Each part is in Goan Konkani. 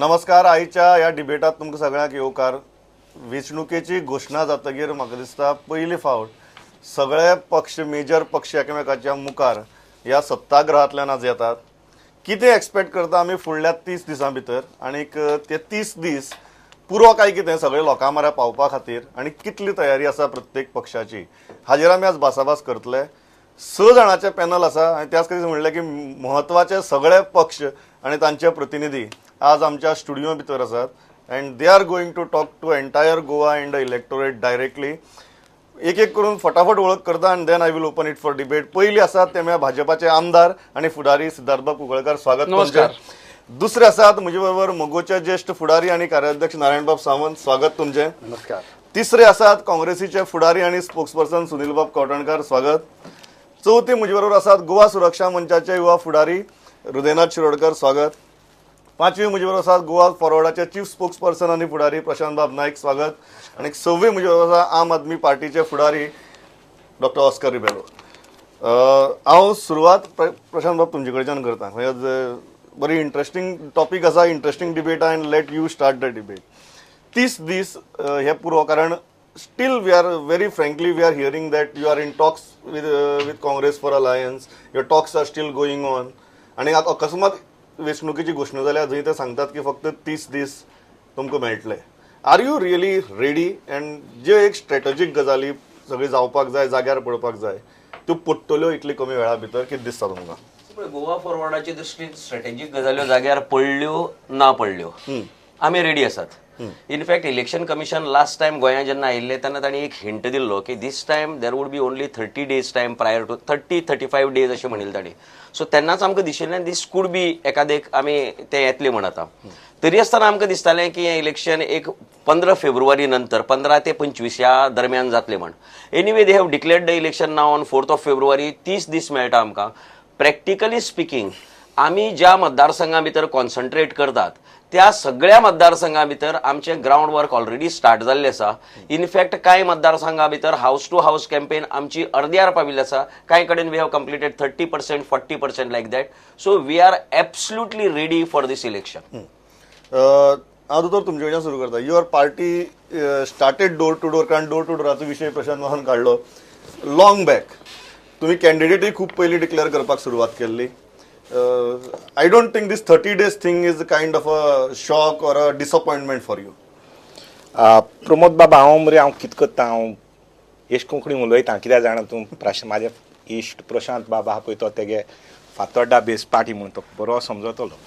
नमस्कार. आयच्या ह्या डिबेटात तुमकां सगळ्यांक येवकार. वेंचणुकेची घोशणा जातगीर म्हाका दिसता पयली फावट सगळे पक्ष, मेजर पक्ष एकामेकाच्या मुखार ह्या सत्ताग्रहांतल्यान आज येतात. कितें एक्सपेक्ट करता आमी फुडल्या 30 दिसां भितर आनीक ते 30 दीस पुरो काय कितें सगळे लोकां म्हऱ्या पावपा खातीर आनी कितली तयारी आसा प्रत्येक पक्षाची, हाजेर आमी आज भासाभास करतले. 6 जाणांचे पॅनल आसा आनी त्याच खातीर म्हणलें की म्हत्वाचे सगळे पक्ष आनी तांचे प्रतिनिधी आज आमच्या स्टुडिओ भितर आसात and they are going to talk to entire Goa and the electorate directly. एक एक करून फटाफट वळख करता आनी then I will open it for debate. पयली आसात ते म्हळ्यार भाजपाचे आमदार आनी फुडारी सिद्धार्थबाब कुंकळकार, स्वागत नमस्कार. तुमचें. दुसरे आसात म्हजे बरोबर मगोचे ज्येश्ठ फुडारी आनी कार्याध्यक्ष नारायणबाब सावंत, स्वागत तुमचें. नमस्कार. तिसरे आसात काँग्रेसीचे फुडारी आनी स्पोक्सपर्सन सुनीलबाब कवठणकार, स्वागत. चवथे म्हजे बरोबर आसात गोवा सुरक्षा मंचाचे युवा फुडारी हृदयनाथ शिरोडकर, स्वागत. पांचवी म्हजे बरोबर आसात गोवा फॉरवर्डाचे चीफ स्पोक्सपर्सन आनी फुडारी प्रशांतबाब नायक, स्वागत. आनी सव्वी म्हजे बरोबर आसा आम आदमी पार्टीचे फुडारी डॉक्टर ऑस्कर रिबेलो. हांव सुरवात प्रशांत बाब तुमचे कडच्यान करता. म्हणजे बरी इंट्रस्टींग टॉपीक आसा, interesting debate, and let you start the debate. 30 दीस हे पुरो, कारण still we are, very frankly, we are hearing that you are in talks with Congress for alliance, your talks are still going on. आनी आतां अकस्मात वेंचणुकेची घोशणा जाल्या जंय ते सांगतात की फक्त 30 दीस तुमकां मेळटले. Are you really ready? And ज्यो एक स्ट्रेटजीक गजाली सगळी जावपाक जाय, जाग्यार पडपाक जाय, त्यो पडटल्यो इतले कमी वेळा भितर, कितें दिसता तुमकां? पळय, गोवा फॉरवर्डाच्या दृश्टीन स्ट्रॅटेजीक गजाल्यो जाग्यार पडल्यो ना पडल्यो, आमी रेडी आसात. In fact, Election Commission last time गोंयांत जेन्ना आयिल्ले तेन्ना तांणी एक हिंट दिल्लो की this time there would be only 30 days time prior to, 30-35 days अशें म्हणिल्लें तांणी. सो तेन्नाच आमकां दिशिल्लें दीस could be एकादेक आमी ते येतले म्हण. आतां तरी आसतना आमकां दिसतालें की हें इलेक्शन एक 15 फेब्रुवारी नंतर, 15 ते 25 ह्या दरम्यान जातलें म्हण. Anyway, they have declared the election now on 4th of February. 30 दीस मेळटा आमकां. प्रॅक्टिकली स्पिकींग, आमी ज्या मतदारसंघा भितर कॉन्सन्ट्रेट करतात त्या सगळ्या मतदारसंघा भितर आमचें ग्रावंड वर्क ऑलरेडी स्टार्ट जाल्लें आसा. इनफॅक्ट कांय मतदारसंघा भितर हावस टू हावस कॅम्पेन आमची अर्द्यार पाविल्ली आसा. कांय कडेन we have completed 30%, 40% like that. So we are absolutely ready for this election. हांव दोतोर तुमचे कडल्यान सुरू करता. Your party started door to door, कारण डोर टू डोराचो विशय प्रशांत बाबान काडलो लॉंग बॅक. तुमी कॅन्डिडेटूय खूब पयलीं डिक्लेअर करपाक सुरवात केल्ली. I don't think this 30 days thing is kind of a shock or a disappointment for you. Pramod बाबा, हांव मरे हांव कितें करता, हांव एश कोंकणी उलयता. कित्याक जाणा तूं, म्हाजे इश्ट प्रशांत बाबा आहा पळय, तो तेगे फातोड्डा बेस पार्टी म्हूण तो बरो समजतलो.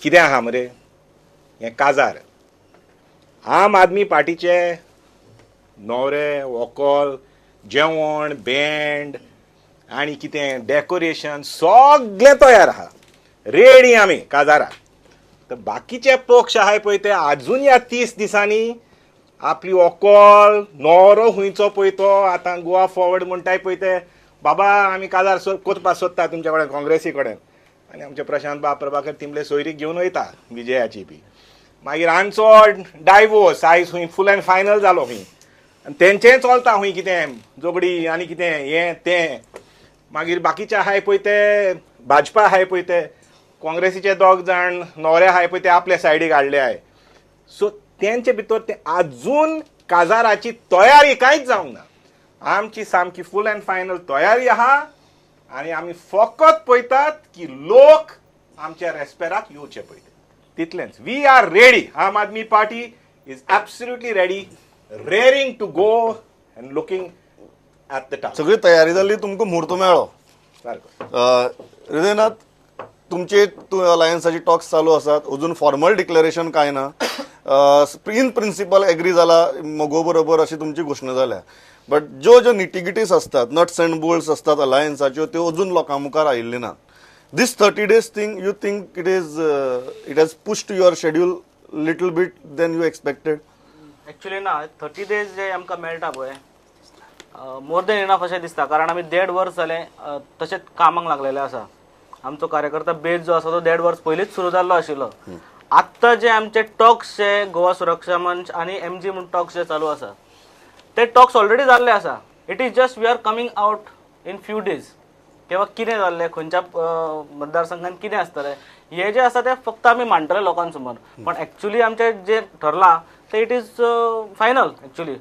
कितें आहा मरे, हें काजार आम आदमी पार्टीचे न्हवरे, व्हंकल, जेवण, बँड आनी कितें डेकोरेशन सगळें तयार आहा. रेडी आमी काजाराक. तर बाकीचे पक्ष आहाय पळय, ते आजून ह्या 30 दिसांनी आपली व्हंकल, न्हवरो खुंयचो पळय तो. आतां गोवा फॉरवर्ड म्हणटाय पळय ते, बाबा आमी काजार करपाक सोदता तुमच्या कडेन, काँग्रेसी कडेन. आनी आमचे प्रशांत बाब, प्रभाकर तिमले सोयरीक घेवन वयता विजयाची बी. मागीर आमचो डायवोर्स आयज खंय फूल अँड फायनल जालो खंय आनी तेंचेंय चलता खंय कितें झगडी आनी कितें हें तें. मागीर बाकीचे आहाय पळय ते, भाजपा आहाय पळय ते, काँग्रेसीचे दोग जाण न्हवरे आहाय पळय ते आपल्या सायडीक हाडले आहाय. सो तेंचे भितर ते आजून काजाराची तयारी कांयच जावंक ना. आमची सामकी फूल अँड फायनल तयारी आहा आनी आमी फकत पळयतात की लोक आमच्या रेस्पेराक येवचे पळय, तितलेंच. We are ready. Aam Aadmi Party is absolutely ready, raring to go and looking at the top. सगळी तयारी जाल्ली, तुमकां म्हूर्त मेळ्ळो. सारको. हृदयनाथ, तुमचे अलायन्साची टॉक्स चालू आसात, अजून फॉर्मल डिक्लेरेशन कांय ना. इन प्रिन्सिपल एग्री जाला मगो बरोबर अशी तुमची घोशणा जाल्या, बट ज्यो ज्यो निटिगिटीस आसतात, नट्स अँड बोल्ट्स आसतात अलायन्साच्यो, त्यो अजून लोकां मुखार आयिल्ल्यो ना. This 30 days thing, you think it has pushed your schedule little bit than you expected? Actually ना, 30 डेज जे आमकां मेळटा पळय, मोर देन इनफ अशें दिसता, कारण आमी देड वर्स जालें तशेंच कामाक लागलेले आसा. आमचो कार्यकर्ता बेज जो आसा तो देड वर्स पयलींच सुरू जाल्लो आशिल्लो. आत्तां जे आमचे टॉक्स जे गोवा सुरक्षा मंच आनी एमजी म्हूण टॉक्स जे चालू आसा, ते टॉक्स ऑलरेडी जाल्ले आसा. It is just we are coming out in few days. किंवा कितें जाल्लें खंयच्या मतदारसंघात कितें आसतलें हें जें आसा तें फक्त आमी मांडटले लोकां समोर. पण एक्चुली आमचें जें ठरलां तें it is final actually,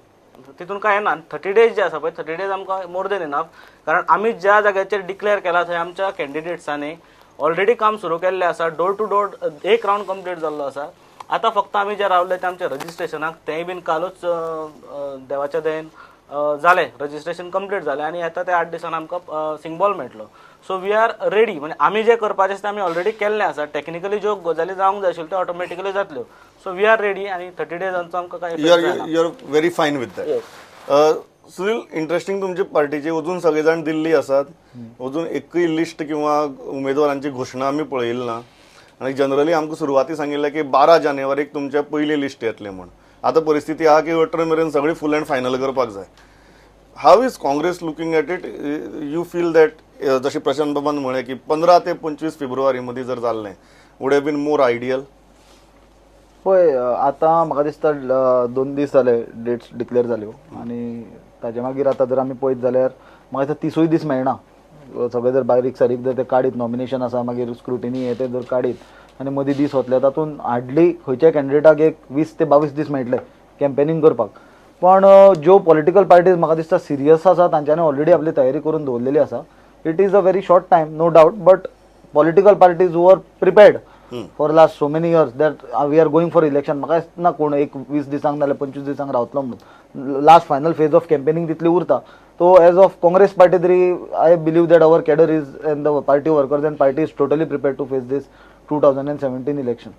तितून कांय ना. 30 डेज जे आसा पळय, 30 डेज आमकां मोर देन इनफ, कारण आमी ज्या जाग्याचेर डिक्लेअर केला थंय आमच्या कॅन्डिडेट्सांनी ऑलरेडी काम सुरू केल्लें आसा. डोर टू डोर एक रावंड कंप्लीट जाल्लो आसा. आतां फक्त आमी जे रावले ते आमच्या रजिस्ट्रेशनाक, तेंय बीन कालूच देवाच्या दयेन जालें, रजिस्ट्रेशन कंप्लीट जालें आनी आतां ते 8 दिसान आमकां सिंगबॉल मेळटलो. सो we are ready, म्हणजे आमी जें करपाचें आसा तें आमी ऑलरेडी केल्लें आसा. टॅक्निकली ज्यो गजाली जावंक जाय आशिल्ल्यो त्यो ऑटोमॅटिकली जातल्यो. सो we are ready आनी 30 डेजांचो आमकां कांय You are you are very fine with that. Sunil, interesting, तुमचे पार्टीचे अजून सगळे जाण दिल्ली आसात, अजून एकूय लिस्ट किंवा उमेदवारांची घोशणा आमी पळयली ना. आनी जनरली आमकां सुरवाती सांगिल्लें की 12 जानेवारीक तुमचे पयली लिस्ट येतले म्हूण. आतां परिस्थिती आहा की 18 मेरेन सगळी फूल अँड फायनल करपाक जाय. How is Congress looking at it? You feel that, जशें प्रशांत बाबान म्हळें की 15 ते 25 फेब्रुवारी मदीं जर जाल्लें, would have been more ideal? पळय, आतां म्हाका दिसता 2 दीस जाले डेट्स डिक्लेअर जाल्यो आनी ताजे मागीर आतां जर आमी पळयत जाल्यार म्हाका दिसता 30 दीस मेळना. सगळे जर बारीक सारीक जर ते काडीत, नॉमिनेशन आसा, मागीर स्क्रुटिनी हे ते जर काडीत आनी मदीं दीस वतले, तातूंत हार्डली खंयच्याय कॅन्डिडेटाक एक 20 ते 22 दीस मेळटले कॅम्पेनींग करपाक. पण ज्यो पॉलिटिकल पार्टीज म्हाका दिसता सिरियस आसा, तांच्यांनी ऑलरेडी आपली तयारी करून दवरलेली आसा. It is a very short time, no doubt, but political parties who are prepared for last so many years that we are going for election, म्हाका दिसना कोण एक 20 दिसांक नाल्यार 25 दिसांक रावतलो म्हणून. Last final phase of campaigning तितली उरता. तो एज ऑफ काँग्रेस पार्टी तरी I believe that our cadre is and the party workers and party is totally prepared to face this 2017 election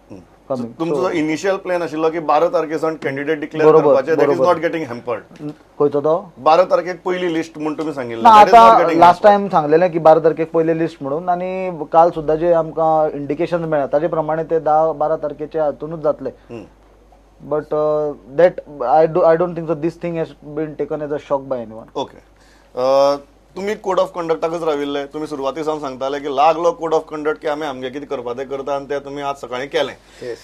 coming. तुमचो इनिशियल प्लॅन आशिल्लो की 12 तारखे सावन कॅन्डिडेट डिक्लेअर करपाचे, that is not getting hampered? खंयचो तो? 12 तारखेक पयली लिस्ट म्हूण तुमी सांगिल्लें. ना, आतां लास्ट टायम सांगलेलें की 12 तारखेक पयले लिस्ट म्हणून आनी काल सुद्दां जे आमकां इंडिकेशन मेळ्ळा ताजे प्रमाणे ते 10-12 तारखेच्या हातूनच जातले. But that I don't think so this thing has been taken as a shock by anyone. Okay, तुमी कोड ऑफ कंडक्टाकच राविल्ले. तुमी सुरवाती सावन सांगताले की लागलो कोड ऑफ कंडक्ट की आमी आमगे कितें करपा तें करता आनी तें तुमी आज सकाळीं केलें. हय,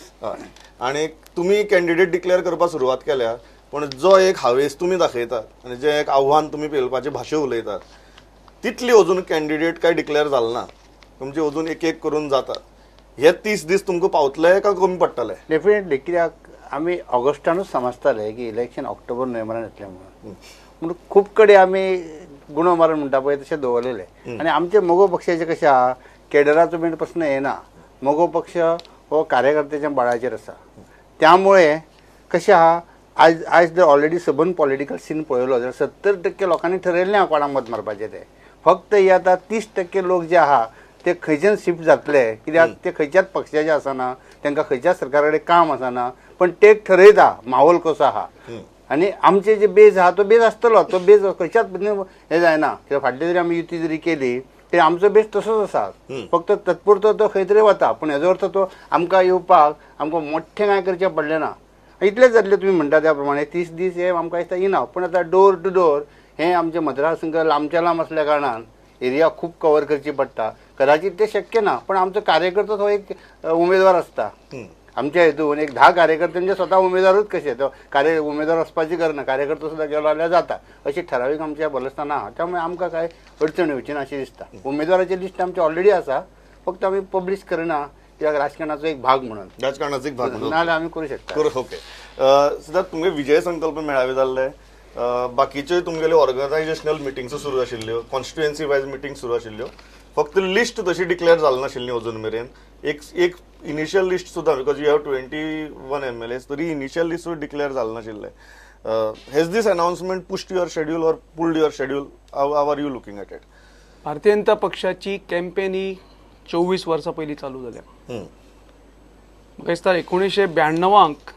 आनी तुमी कॅन्डिडेट डिक्लेअर करपाक सुरवात केल्या, पूण जो एक हावेस तुमी दाखयतात आनी जें एक आव्हान तुमी पेलपाची भाशा उलयतात, तितली अजून कॅन्डिडेट काय डिक्लेअर जाल ना. तुमचे अजून एक एक करून जातात. हे 30 दीस तुमकां पावतले काय कमी पडटले? डेफिनेटली, कित्याक आमी ऑगस्टानूच समजताले की इलेक्शन ऑक्टोबर नोव्हेंबरान येतलें म्हणून. म्हणून खूब कडेन आमी गुणो मारून म्हणटा पळय तशें दवरलेलें. आनी आमचे मगो पक्षाचें कशें आहा, केडराचो बीन प्रस्न येना. मगो पक्ष हो कार्यकर्त्याच्या बळाचेर आसा. त्यामुळे कशें आहा, आयज आयज जर ऑलरेडी सबंद पॉलिटिकल सीन पळयलो जाल्यार 70% लोकांनी ठरयल्लें आहा कोणाक मत मारपाचें तें. फक्त हे आतां 30% लोक जे आहा ते खंयच्यान शिफ्ट जातले, कित्याक ते खंयच्याच पक्षाचे आसना, तांकां खंयच्याच सरकारा कडेन काम आसना, पण ते ठरयता माहोल कसो आहा. आनी आमचे जे बेज आहा तो बेज आसतलो, तो बेज खंयच्याच हें जायना. कित्याक फाटली जरी आमी युती जरी केली तरी आमचो बेज तसोच आसा, फक्त तत्पुरतो तो खंय तरी वता. पूण हेजो अर्थ तो आमकां येवपाक आमकां मोठें कांय करचें पडलें ना. इतलें जातलें तुमी म्हणटा त्या प्रमाणे 30 दीस हे आमकां दिसता इनाफ. पूण आतां डोर टू डोर हें आमचें मतदारसंघ लांबच्या लांब आसल्या कारणान एरिया खूब कवर करची पडटा, कदाचित तें शक्य ना. पण आमचो कार्यकर्तो तो एक उमेदवार आसता. आमच्या हेतून एक 10 कार्यकर्त्यांचे स्वता उमेदवारूच कशे, तो कार्य उमेदवार वचपाची गरज ना, कार्यकर्तो सुद्दां गेलो जाल्यार जाता, अशी ठरावीक आमच्या बलस्थानां आहा. त्यामुळे आमकां कांय अडचण येवची ना अशें दिसता. उमेदवाराची लिस्ट आमची ऑलरेडी आसा, फक्त आमी पब्लीश करना कित्याक राजकारणाचो एक भाग म्हणून. राजकारणाचो एक भाग म्हणून नाजाल्यार आमी करूं शकता. ओके सिद्धार्थ, तुमगे विजय संकल्प मेळावे जाल्ले, बाकीच्यो तुमगेल्यो ऑर्गनायजेशनल मिटिंग्स सुरू आशिल्ल्यो, कॉन्स्टिट्युएन्सी वायज मिटींग सुरू आशिल्ल्यो, फक्त लिस्ट तशी डिक्लेअर जाल नाशिल्ली अजून मेरेन. एक एक इनिशियल लिस्ट सुद्दां, because you have 21 MLAs, तरी इनिशियल लिस्ट सुद्दां डिक्लेअर जाल नाशिल्लें. Has this announcement pushed your schedule or pulled your schedule? How are you looking at it? Bharatiya Janata पक्षाची कॅम्पेन ही 24 वर्सां पयलीं चालू जाल्या. म्हाका दिसता 1992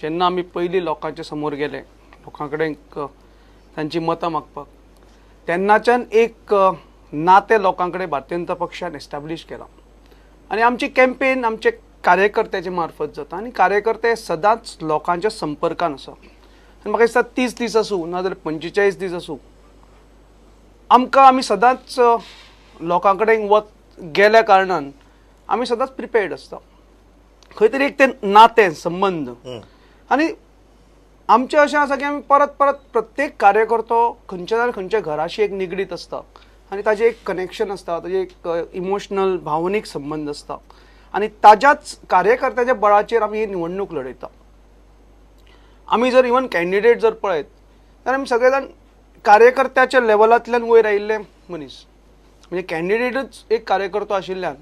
जेन्ना आमी पयलीं लोकांच्या समोर गेले, लोकां कडेन तांची मतां मागपाक, तेन्नाच्यान एक नातें लोकां कडेन भारतीय जनता पक्षान एस्टाब्लीश केलां आनी आमची कॅम्पेन आमचे कार्यकर्त्याचे मार्फत जाता आनी कार्यकर्ते सदांच लोकांच्या संपर्कान आसा. आनी म्हाका दिसता 30 दीस आसूं नाजाल्यार 45 दीस आसूं, आमकां आमी सदांच लोकां कडेन वच गेल्या कारणान आमी सदांच प्रिपेर्ड आसता. खंय तरी एक तें नातें संबंद आनी आमचें अशें आसा की आमी परत परत प्रत्येक कार्यकर्तो खंयच्या ना खंयच्या घराशी एक निगडीत आसता आनी ताजें एक कनेक्शन आसता, ताजें एक इमोशनल भावनीक संबंद आसता आनी ताज्याच कार्यकर्त्याच्या बळाचेर आमी ही निवडणूक लढयता. आमी जर इवन कॅन्डिडेट जर पळयत जाल्यार आमी सगळे जाण कार्यकर्त्याच्या लेवलांतल्यान वयर आयिल्ले मनीस, म्हणजे कॅन्डिडेटूच एक कार्यकर्तो आशिल्ल्यान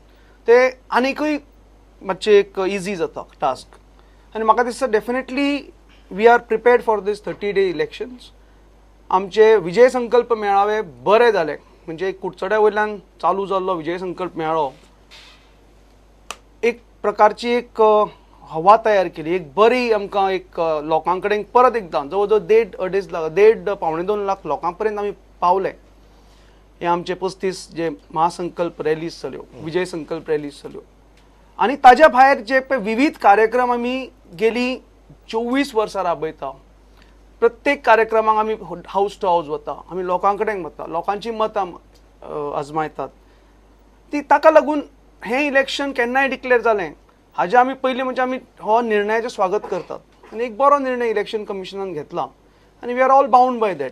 ते आनीकूय मातशें एक इजी जाता टास्क. आनी म्हाका दिसता definitely we are prepared for this 30 day elections. आमचे विजय संकल्प मेळावे बरे जाले, म्हणजे कुडचड्या वयल्यान चालू जाल्लो विजय संकल्प मेळावो एक प्रकारची एक हवा तयार केली, एक बरी आमकां एक लोकां कडेन परत एकदां जवळ जवळ 1.5 अडेज लाख 1.5 1.75 लाख लोकां पर्यंत आमी पावले. हे आमचे 35 जे महासंकल्प रॅलीज जाल्यो, विजय संकल्प रॅलीज जाल्यो आनी ताज्या भायर जे पळय विविध कार्यक्रम आमी गेली 24 वर्सां राबयता. प्रत्येक कार्यक्रमाक आमी हावस टू हावस वता, आमी लोकां कडेन वता, लोकांची मतां आजमायतात. ती ताका लागून हें इलेक्शन केन्नाय डिक्लेर जालें हाजें आमी पयलीं म्हणजे आमी हो निर्णयाचें स्वागत करतात आनी एक बरो निर्णय इलेक्शन कमिशनान घेतला आनी we are all bound by that.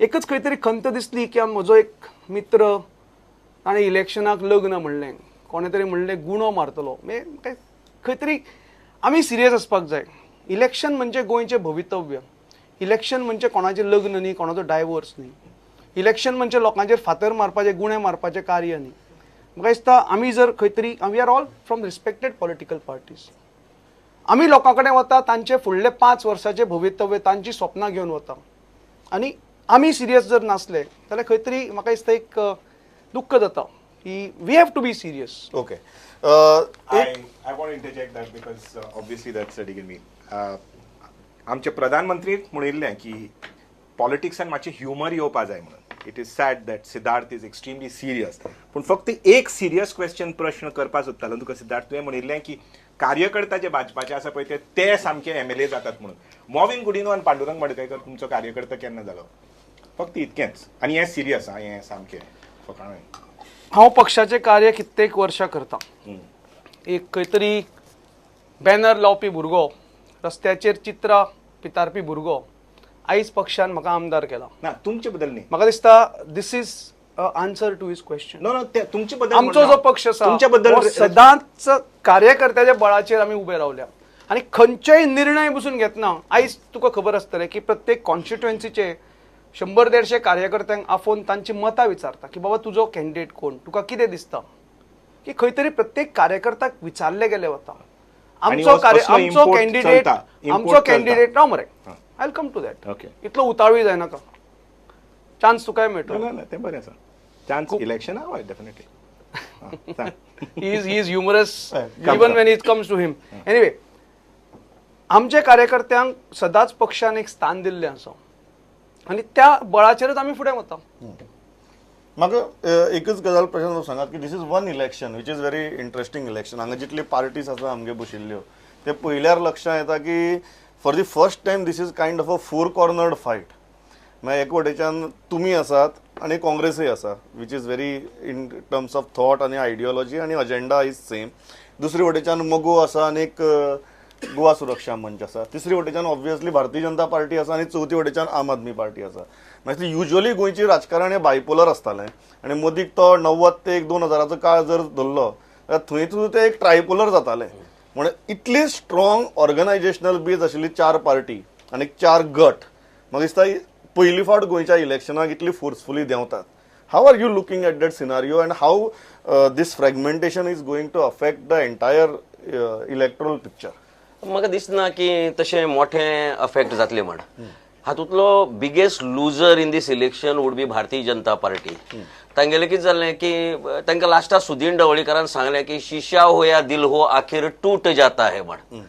एकच खंय तरी खंत दिसली की म्हजो एक मित्र ताणें इलेक्शनाक लग्न म्हणलें, कोणें तरी म्हणलें गुणो मारतलो, खंय तरी आमी सिरियस आसपाक जाय. इलेक्शन म्हणजे गोंयचें भवितव्य, इलेक्शन म्हणजे कोणाचें लग्न न्ही, कोणाचो डायवोर्स न्ही, इलेक्शन म्हणजे लोकांचेर फातर मारपाचें, गुणे मारपाचें कार्य न्ही. म्हाका दिसता आमी जर खंय तरी we are all from respected political parties, आमी लोकां कडेन वता, तांचे फुडले 5 वर्साचें भवितव्य, तांची स्वप्नां घेवन वता आनी आमी सिरियस जर नासले जाल्यार खंय तरी म्हाका दिसता एक दुख्ख जाता की we have to be serious. Okay, I want to interject that because obviously that's a me. आमचे प्रधानमंत्री म्हणिल्लें की पॉलिटिक्सान मातशें ह्युमर येवपा जाय म्हणून. It is sad that Siddharth is extremely serious, पूण फक्त एक सिरियस क्वेश्चन प्रश्न करपाक सोदतालो तुका सिद्धार्थ. तुवें म्हणिल्लें की कार्यकर्ता जे भाजपाचे आसा पळय ते सामके MLA जातात म्हणून. मॉविन गुडिनो आनी पांडुरंग मडकयकर तुमचो कार्यकर्ता केन्ना जालो? फक्त इतकेंच. आनी हें सिरियस आं, हें सामकें फकाणां. हांव पक्षाचें कार्य कित्येक वर्सां करता. एक खंय तरी बॅनर लावपी भुरगो, रस्त्याचेर चित्रां पितारपी भुरगो आयज पक्षान म्हाका आमदार केला. ना, तुमचे बद्दल न्ही. म्हाका दिसता this is answer to his question. No no, तुमचे बद्दल आमचो जो पक्ष आसा तुमचे बद्दल सदांच कार्यकर्त्याच्या बळाचेर आमी उबे रावल्या आनी खंयचेय निर्णय बसून घेतना आयज तुका खबर आसतलें की प्रत्येक कॉन्स्टिट्युएन्सीचे 100-150 कार्यकर्त्यांक आफोवन तांची मतां विचारता की बाबा तुजो कॅन्डिडेट कोण, तुका कितें दिसता, की खंय तरी प्रत्येक कार्यकर्त्याक विचारले गेले वता. आमचो आमचो कॅन्डिडेट आमचो कॅन्डिडेट राव मरे, I will come to that. इतलो उताळी जायनाका, चान्स तुकाय मेळटलो. ना ना, तें बरें आसा, चान्स इलेक्शन हय definitely. He is humorous even when it comes to him. Anyway, आमच्या कार्यकर्त्यांक सदांच पक्षान एक स्थान दिल्लें आसा आनी त्या बळाचेरच आमी फुडें वता. म्हाका एकच गजाल प्रशांत सांगात की this is one election which is very interesting election. हांगा जितली पार्टीज आसा आमगे बशिल्ल्यो ते पयल्यार लक्षांत येता की for the first time this is kind of a four cornered fight. म्हळ्यार एक वटेच्यान तुमी आसात आनी काँग्रेसूय आसा, which is very in terms of thought आनी आयडियोलॉजी आनी अजेंडा is same. दुसरी वटेच्यान मगो आसा आनी एक गोवा सुरक्षा मंच आसा, तिसरी वटेच्यान ऑब्वियसली भारतीय जनता पार्टी आसा आनी चवथी वटेच्यान आम आदमी पार्टी आसा. मागीर युज्वली गोंयची राजकारण हें बायपोलर आसतालें आनी मदीं तो 90 ते 2000 काळ जर धरलो जाल्यार थंय सुद्दां ते एक ट्रायपोलर जातालें. म्हणून इतली स्ट्रॉंग ऑर्गनायजेशनल बेज आशिल्ली 4 पार्टी आनी 4 गट म्हाका दिसता पयली फावट गोंयच्या इलेक्शनाक इतली forcefully देंवतात. How are you looking at that scenario and how this fragmentation is going to affect the entire electoral picture? म्हाका दिसना की तशें मोठें अफेक्ट जातलें म्हण. हातूंतलो biggest loser in this election would be Bharatiya Janata Party. तांगेलें कितें जालें की तांकां लास्टाक सुदीन ढवळीकरान सांगलें की शिशा हो या दिल हो आखीर टूट जाता है म्हण.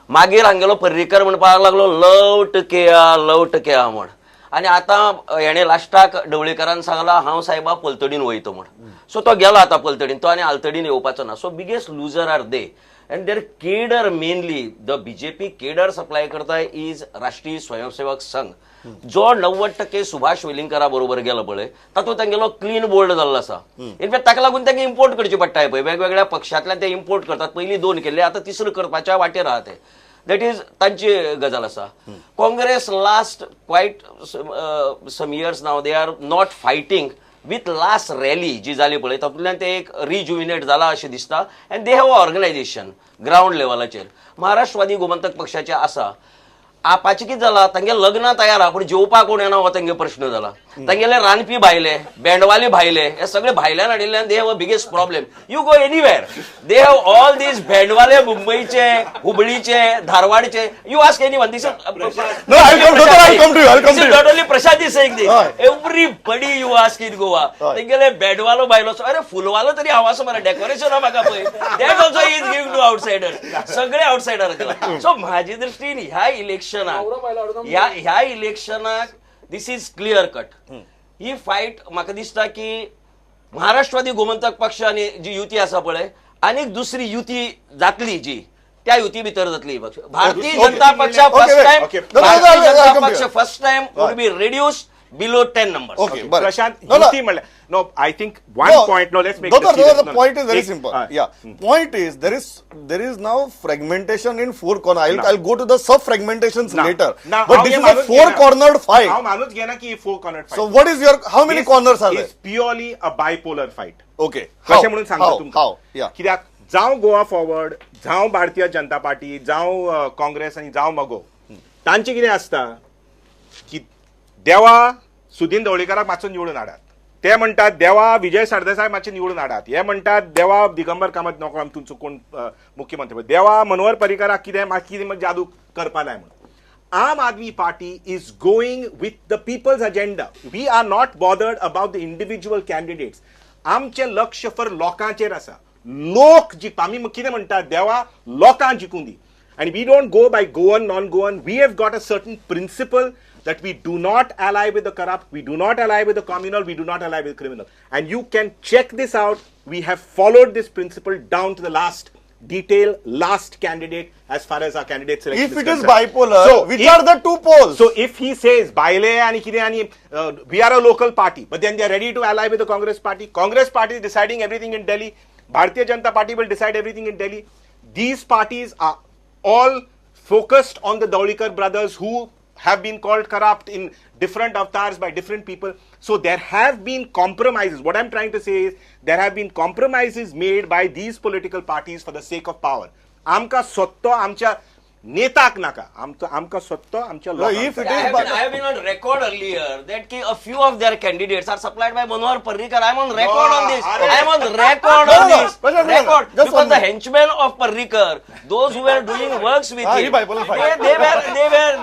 मागीर हांगेलो पर्रीकर म्हणपाक लागलो लवट केया लवट केया म्हण. आनी आतां हेणें लास्टाक ढवळीकरान सांगलां हांव सायबा पलतडीन वयता म्हण. सो तो गेलो आतां पलतडीन, तो आनी आलतडीन येवपाचो ना. So biggest loser are they and their cadre, mainly the BJP cadre supply करता is राष्ट्रीय स्वयंसेवक संघ, जो 90% सुभाष वेलिंगकरा बरोबर गेलो पळय तातूंत तांगेलो क्लीन बोल्ड जाल्लो आसा. इनफॅक्ट ताका लागून तांकां इम्पोर्ट करची पडटा पळय, वेगवेगळ्या पक्षांतल्यान ते इम्पोर्ट करतात. पयलीं 2 केल्ले, आतां तिसरो करपाच्या वाटेर आहा ते. That is तांची गजाल आसा. Congress last quite some years now they are not fighting with last rally जी जाली पळय तातूंतल्यान ते एक रिज्युविनेट जाला अशें दिसता and they have a organisation ground लेवलाचेर. महाराष्ट्रवादी गोमंतक पक्षाचे आसा आपाचें कितें जाला, तांगे लग्नां तयार आहा पूण जेवपाक कोण येना हो तांगे प्रश्न जाला. तांगेले रांदपी भायले, बँडवाले भायले, हे सगळे भायल्यान हाडिल्ल्यान they have a biggest problem. You go anywhere they have all these बँडवाले मुंबईचे, हुबळीचे, धारवाडचे. You ask anyone this not only Prashant is saying this, everybody you ask in Goa तेंगेले बँडवालो भायलो, अरे फुलवालो तरी हांव आसा मरे, डेकोरेशन म्हाका पळय, that also is give to outsider. सगळे आउटसायडर. सो म्हाजे दृश्टीन ह्या इलेक्शनाक ह्या इलेक्शनाक this is clear cut. He fight म्हाका दिसता की महाराष्ट्रवादी गोमंतक पक्ष आनी जी युती आसा पळय आनी दुसरी युती जातली जी त्या युती भितर जातली. भारतीय जनता पक्ष फर्स्ट टायम, भारतीय जनता पक्ष first time would be reduce below 10 numbers. Okay, Prashant, युती म्हणल्यार no, I think one point, no, let's make it serious. The point is very simple. Yeah, point is there is now fragmentation in four corner. I'll go to the sub fragmentations later. But this is a four cornered fight. हांव मानूच घेना की four cornered fight. So what is your, how many corners are there? It's purely a bipolar fight. Okay, कशें म्हणून सांगता तुमकां? कित्याक जावं गोवा फॉरवर्ड, जावं भारतीय जनता पार्टी, जावं काँग्रेस आनी जावं मगो, तांचें कितें आसता की देवा सुदीन ढवळीकाराक मातसो निवडून हाडात, ते म्हणटात देवा विजय सरदेसाय मातशे निवडून हाडात, हे म्हणटात देवा दिगंबर कामत नको आम तुमचो कोण मुख्यमंत्री, देवा मनोहर पर्रीकाराक कितें कितें जादू करपा जाय म्हणून. Aam Aadmi Party is going with the people's agenda. We are not bothered about the individual candidates. आमचें लक्ष फर लोकांचेर आसा. लोक जिखपा, आमी कितें म्हणटात देवा लोकांक जिखूं दी. And we don't go by Goan, non-Goan. We have got a certain principle that we do not ally with the corrupt, we do not ally with the communal, we do not ally with the criminal. And you can check this out. We have followed this principle down to the last detail, last candidate, as far as our candidate selection If is it is concerned. bipolar, so which are the two poles? So if he says, Baile ani kide ani, we are a local party, but then they are ready to ally with the Congress party. Congress party is deciding everything in Delhi. Bharatiya Janata Party will decide everything in Delhi. These parties are all focused on the Dhavalikar brothers, who have been called corrupt in different avatars by different people. So there have been compromises. What I'm trying to say is there have been compromises made by these political parties for the sake of power. Amka sotto amcha नेताक नाका, आमकां सत्तो आमच्या लोकांक. I have been on record earlier that ki a few of their candidates are supplied by Manohar Parrikar. I am on record on this. I am on record on this. Record because the henchmen of Parrikar, those who were doing works with him, they were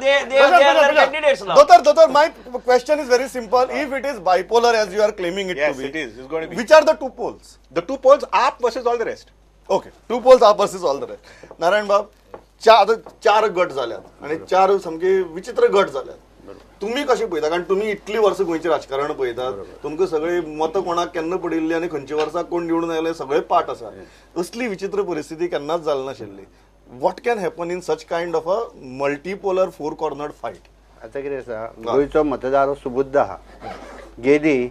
their candidates now. Dotar, my question is very simple. If it is bipolar as you are claiming it to be, yes, it is. It's going to be. Which are the two poles? The two poles, AAP versus all the rest. Okay, two poles, AAP versus all the rest. Narayan Bab, चार गट जाल्यात आनी चार सामके विचित्र गट जाल्यात. तुमी कशें पळयता? कारण तुमी इतली वर्सां गोंयचें राजकारण पळयतात, तुमकां सगळे मतां कोणाक केन्ना पडिल्ली आनी खंयच्या वर्सा कोण निवडून आयले सगळे पाठ आसा. असली विचित्र परिस्थिती केन्नाच जाली नाशिल्ली. What can happen in such kind of a multipolar four cornered fight? आतां कितें आसा, गोंयचो मतदार सुबुद्ध आहा. गेली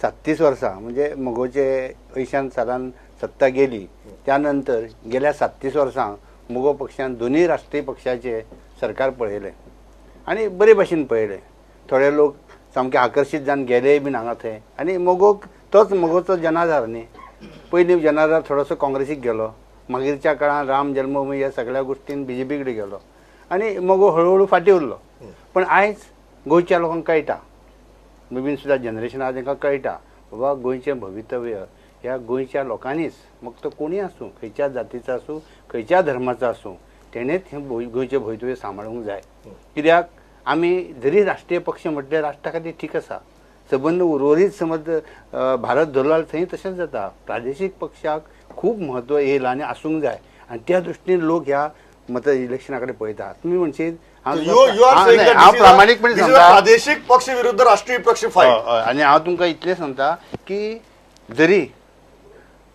37 वर्सां म्हणजे मगोचे 80 सालान सत्ता गेली, त्या नंतर गेल्या 37 वर्सां मगो पक्षान दोनूय राष्ट्रीय पक्षाचे सरकार पळयलें आनी बरे भाशेन पळयलें. थोडे लोक सामके आकर्शीत जावन गेलेय बीन हांगा थंय आनी मगोक तोच मगोचो जनाधार न्ही. पयलीं जनाधार थोडोसो काँग्रेसीक गेलो, मागीरच्या काळान राम जन्मभूमी ह्या सगळ्या गोश्टीन बी जे पी कडेन गेलो आनी मगो हळुहळू फाटीं उरलो. पण आयज गोंयच्या लोकांक कळटा, नवीन सुद्दां जनरेशन आहा तांकां कळटा बाबा गोंयचें भवितव्य ह्या गोंयच्या लोकांनीच, मग तो कोणूय आसूं, खंयच्या जातीचो आसूं, खंयच्या धर्माचो आसूं, तेणेच हें गोंयचें भवितव्य सांबाळूंक जाय. कित्याक आमी जरी राष्ट्रीय पक्ष म्हटल्यार राष्ट्रा खातीर ठीक आसा, सबंद उर्वरीत समज भारत धरलो जाल्यार थंय तशेंच जाता. प्रादेशीक पक्षाक खूब म्हत्व येयलां आनी आसूंक जाय आनी त्या दृश्टीन लोक ह्या मत इलेक्शना कडेन पळयता. तुमी म्हणशीत हांव प्रामाणीकपणे सांगता, प्रादेशीक पक्ष विरुद्ध राष्ट्रीय पक्ष फायट. आनी हांव तुमकां इतलें सांगता की जरी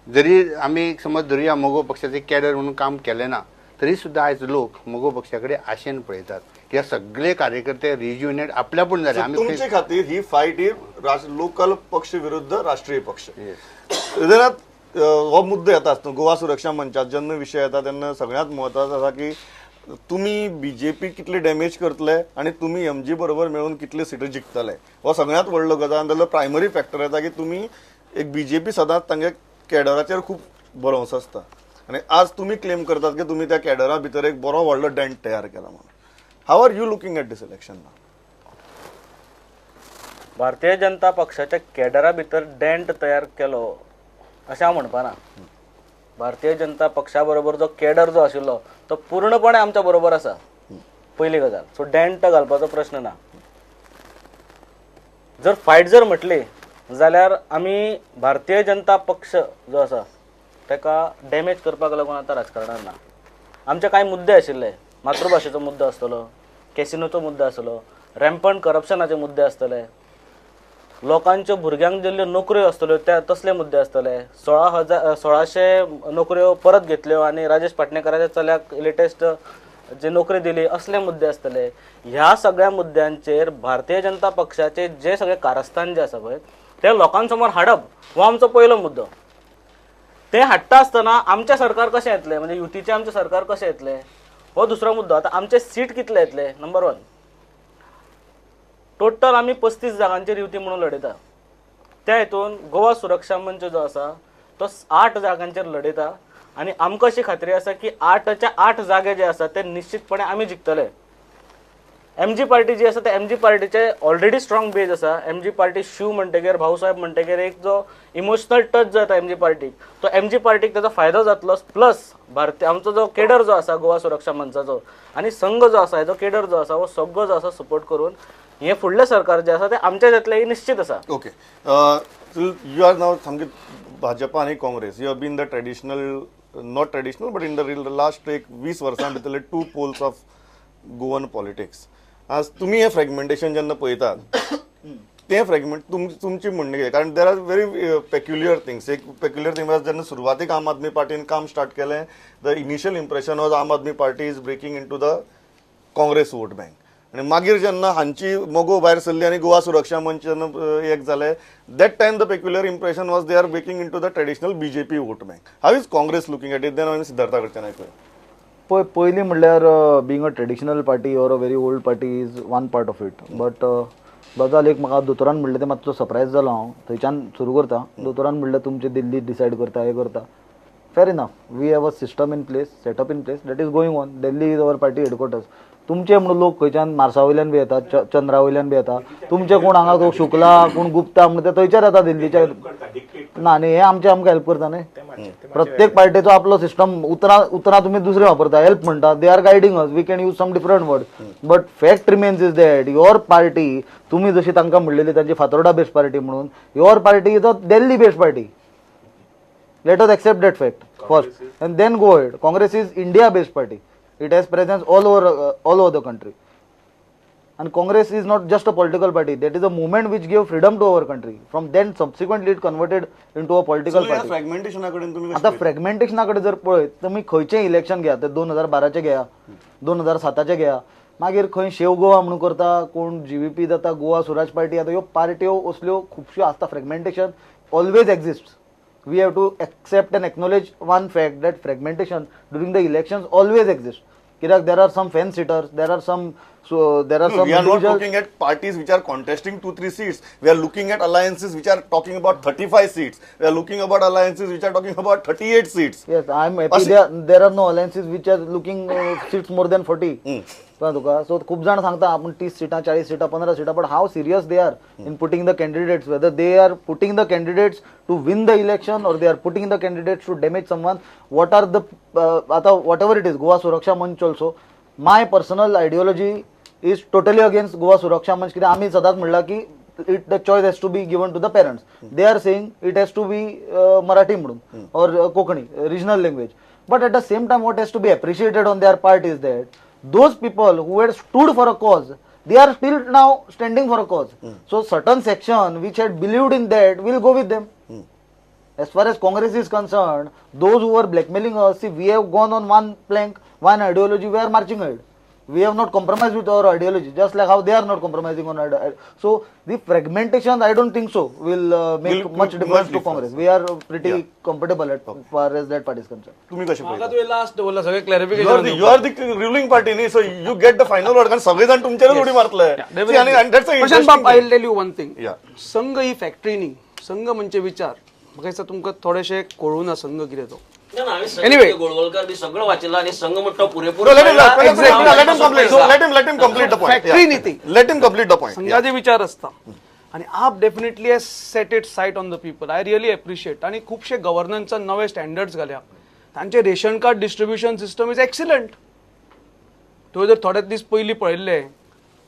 जरी आमी समज धरुया मगो पक्षाचे कॅडर म्हणून काम केलें ना, तरी सुद्दां आयज लोक मगो पक्षा कडेन आशेन पळयतात. कित्याक सगळे कार्यकर्ते रिज्युनेट आपल्यापूण जाले. आमी तुमचे खातीर ही फायट ही लोकल पक्ष विरुद्ध राष्ट्रीय पक्ष. हो मुद्दो येता आसतना गोवा सुरक्षा मंचात जेन्ना विशय येता तेन्ना सगळ्यांत म्हत्वाचो आसा की तुमी बीजेपी कितले डॅमेज करतले आनी तुमी एमजी बरोबर मेळून कितले सिटी जिखतले हो सगळ्यांत व्हडलो गजाल. जाल्यार प्रायमरी फॅक्टर येता की तुमी एक बीजेपी सदांच तांगे कॅडराचेर खूब भरोसो आसता आनी आज तुमी क्लेम करतात की तुमी त्या कॅडरा भितर एक बरो व्हडलो डेंट तयार केला म्हणून. How are you looking at this election? Bharatiya Janata पक्षाच्या कॅडरा भितर डेंट तयार केलो अशें हांव म्हणपाना. भारतीय जनता पक्षा बरोबर जो कॅडर जो आशिल्लो तो पूर्णपणे आमच्या बरोबर आसा, पयली गजाल. सो डेंट घालपाचो प्रश्न ना. जर फायट जर म्हटली जाल्यार आमी भारतीय जनता पक्ष जो आसा ताका डॅमेज करपाक लागून आतां राजकारणान ना. आमचे कांय मुद्दे आशिल्ले, मातृभाशेचो मुद्दो आसतलो, कॅसिनोचो मुद्दो आसतलो, रॅम्पंट करप्शनाचे मुद्दे आसतले, लोकांच्यो भुरग्यांक दिल्ल्यो नोकऱ्यो आसतल्यो त्या तसले मुद्दे आसतले. 1600 नोकऱ्यो परत घेतल्यो आनी राजेश पाटणेकराच्या चल्याक लेटेस्ट जे नोकरी दिली असले मुद्दे आसतले. ह्या सगळ्या मुद्द्यांचेर भारतीय जनता पक्षाचे जे सगळे कारस्थान जे आसा पळय ते लोकांसमोर हाडप हो आमचो पयलो मुद्दो. ते हाडटा आसतना आमचें सरकार कशें येतलें, म्हणजे युतीचें आमचें सरकार कशें येतलें हो दुसरो मुद्दो. आतां आमचे सीट कितले येतले, नंबर 1. टोटल आमी 35 जागांचेर युती म्हणून लढयता. त्या हितून गोवा सुरक्षा मंच जो आसा तो 8 जागांचेर लढयता आनी आमकां अशी खात्री आसा की 8च्या 8 जागे जे आसा ते निश्चितपणे आमी जिखतले. एमजी पार्टी जी आसा ते एमजी पार्टीचे ऑलरेडी स्ट्रॉंग बेज आसा. एमजी पार्टी शिव म्हणटगीर, भाऊसाहेब म्हणटगीर एक जो इमोशनल टच जाता एमजी पार्टीक, तो एमजी पार्टीक ताचो फायदो जातलो. प्लस भारतीय आमचो जो केडर जो आसा गोवा सुरक्षा मंचाचो आनी संघ जो आसा हेजो केडर जो आसा हो सगळो जो आसा सपोर्ट करून हे फुडलें सरकार जें आसा तें आमचें जातलें ही निश्चित आसा. ओके, you are नाव सामके भाजपा आनी Congress, you have been the traditional, not traditional but in the last एक 20 वर्सां भितरले 2 poles of Goan politics. आज तुमी हें फ्रेगमेंटेशन जेन्ना पळयतात तें फ्रेगमेंट तुमची म्हणणें कितें? कारण there are very peculiar things. एक पेक्युलियर थिंग म्हळ्यार जेन्ना सुरवातीक आम आदमी पार्टीन काम स्टार्ट केलें, the initial impression was Aam Aadmi Party is breaking into the Congress vote bank. आनी मागीर जेन्ना हांची मगो भायर सरली आनी गोवा सुरक्षा मंच जेन्ना एक जालें, that time the peculiar impression was they are breaking into the traditional BJP vote bank. How is Congress looking at it? Then हांवें सिद्धार्था कडच्यान आयकूया. पळय, पयलीं म्हणल्यार being a traditional party or a very old party is one part of it. But गजाल एक म्हाका दोतोरान म्हणलें तें मातसो सरप्रायज जालो हांव, थंयच्यान सुरू करता. दोतोरान म्हणलें तुमचें दिल्ली डिसायड करता, हें करता. Fair enough, we have a system in place, setup in place, that is going on. Delhi is our party headquarters. तुमचे म्हणून लोक खंयच्यान मार्सा वयल्यान बी येतात, चंद्रा वयल्यान बी येता. तुमचे कोण हांगा कोण शुक्ला कोण गुप्ता म्हणून ते थंयच्यार येता दिल्लीच्या. ना न्ही, हे आमचे आमकां हेल्प करता न्ही. प्रत्येक पार्टीचो आपलो सिस्टम. उतरां उतरां तुमी दुसरे वापरता, हेल्प म्हणटा, they are guiding us, we can use some different word, but fact remains is that your party, तुमी जशी तांकां म्हणलेली तांची फातोर्डा बेस्ड पार्टी म्हणून, your party is a Delhi based party. Let us accept that fact first and then go ahead. Congress is India based party. It has presence all over the country. And Congress is not just a political party. That is a movement which gave freedom to our country. From then subsequently it converted into a political party. फ्रॅगमेंटेशना कडेन तुमी आता फ्रेगमेंटेशना कडेन जर पळयत तुमी खंयचें इलेक्शन घेया, ते 2012चें घेया, 2007चें घेया, मागीर खंय शेव गोवा म्हणून करता, कोण जीव्हीपी जाता, गोवा स्वराज पार्टी. आतां ह्यो पार्ट्यो असल्यो खुबश्यो आसता. Fragmentation always exist. We have to accept and acknowledge one fact that fragmentation during the elections always exists. कित्याक there are some fence sitters, there are some, so there are some We are not individuals. looking at parties which are contesting 2-3 seats. We are looking at alliances which are talking about 35 seats. We are looking about alliances which are talking about 38 seats. Yes, I am happy. There are no alliances which are looking seats more than 40. कळ्ळें तुका? सो खूब जाण सांगता आपूण 30 सिटां, 40 सिटां, 15 सिटां, but how serious they are in putting the candidates, whether they are putting the candidates to win the election or they are putting the candidates to damage someone. What are the आतां whatever it is, Goa Suraksha Manch also, my personal ideology is totally against Goa Suraksha Manch. कित्याक आमी सदांच म्हणलां की it the choice has to be given to the parents. They are saying it has to be Marathi म्हणून or Konkani regional language. But at the same time, what has to be appreciated on their part is that those people who had stood for a cause, they are still now standing for a cause. So certain section which had believed in that will go with them. As far as Congress is concerned, those who were blackmailing us, see, we have gone on one plank, one ideology, we are marching ahead. We have not compromised with our ideology, just like how they are not compromising on ideology. So the fragmentation, I don't think so, will make much difference to Congress. We are pretty comfortable as far as that part is concerned. तुम्ही कसे म्हाका पळयता? तुवें लास्ट दवरला सगळें clarification. You are the ruling party न्ही, so you get the final word, कारण सगळे जाण तुमचेरच उडी मारतले. प्रशांत बाब, I tell you one thing. Yeah. संघ ही फॅक्टरी न्ही, संघ म्हणजे विचार. म्हाका दिसता तुमकां थोडेशें कळूं ना संघ कितें तो. एनिवे, गोळवलकर बी सगळं वाचिल्लं आणि संघ म्हणतो पुरेपूर. Let him complete the point. Factory न्ही ती. Let him complete the point. संघाचे विचार असता आणि AAP definitely has set it sight on the people. I really appreciate. आणि खुबशे गव्हर्नन्सा नवे स्टँडर्ड्स घाल्या. तांचे ration card distribution system is excellent. तुवें जर थोडे दीस पयलीं पळयल्ले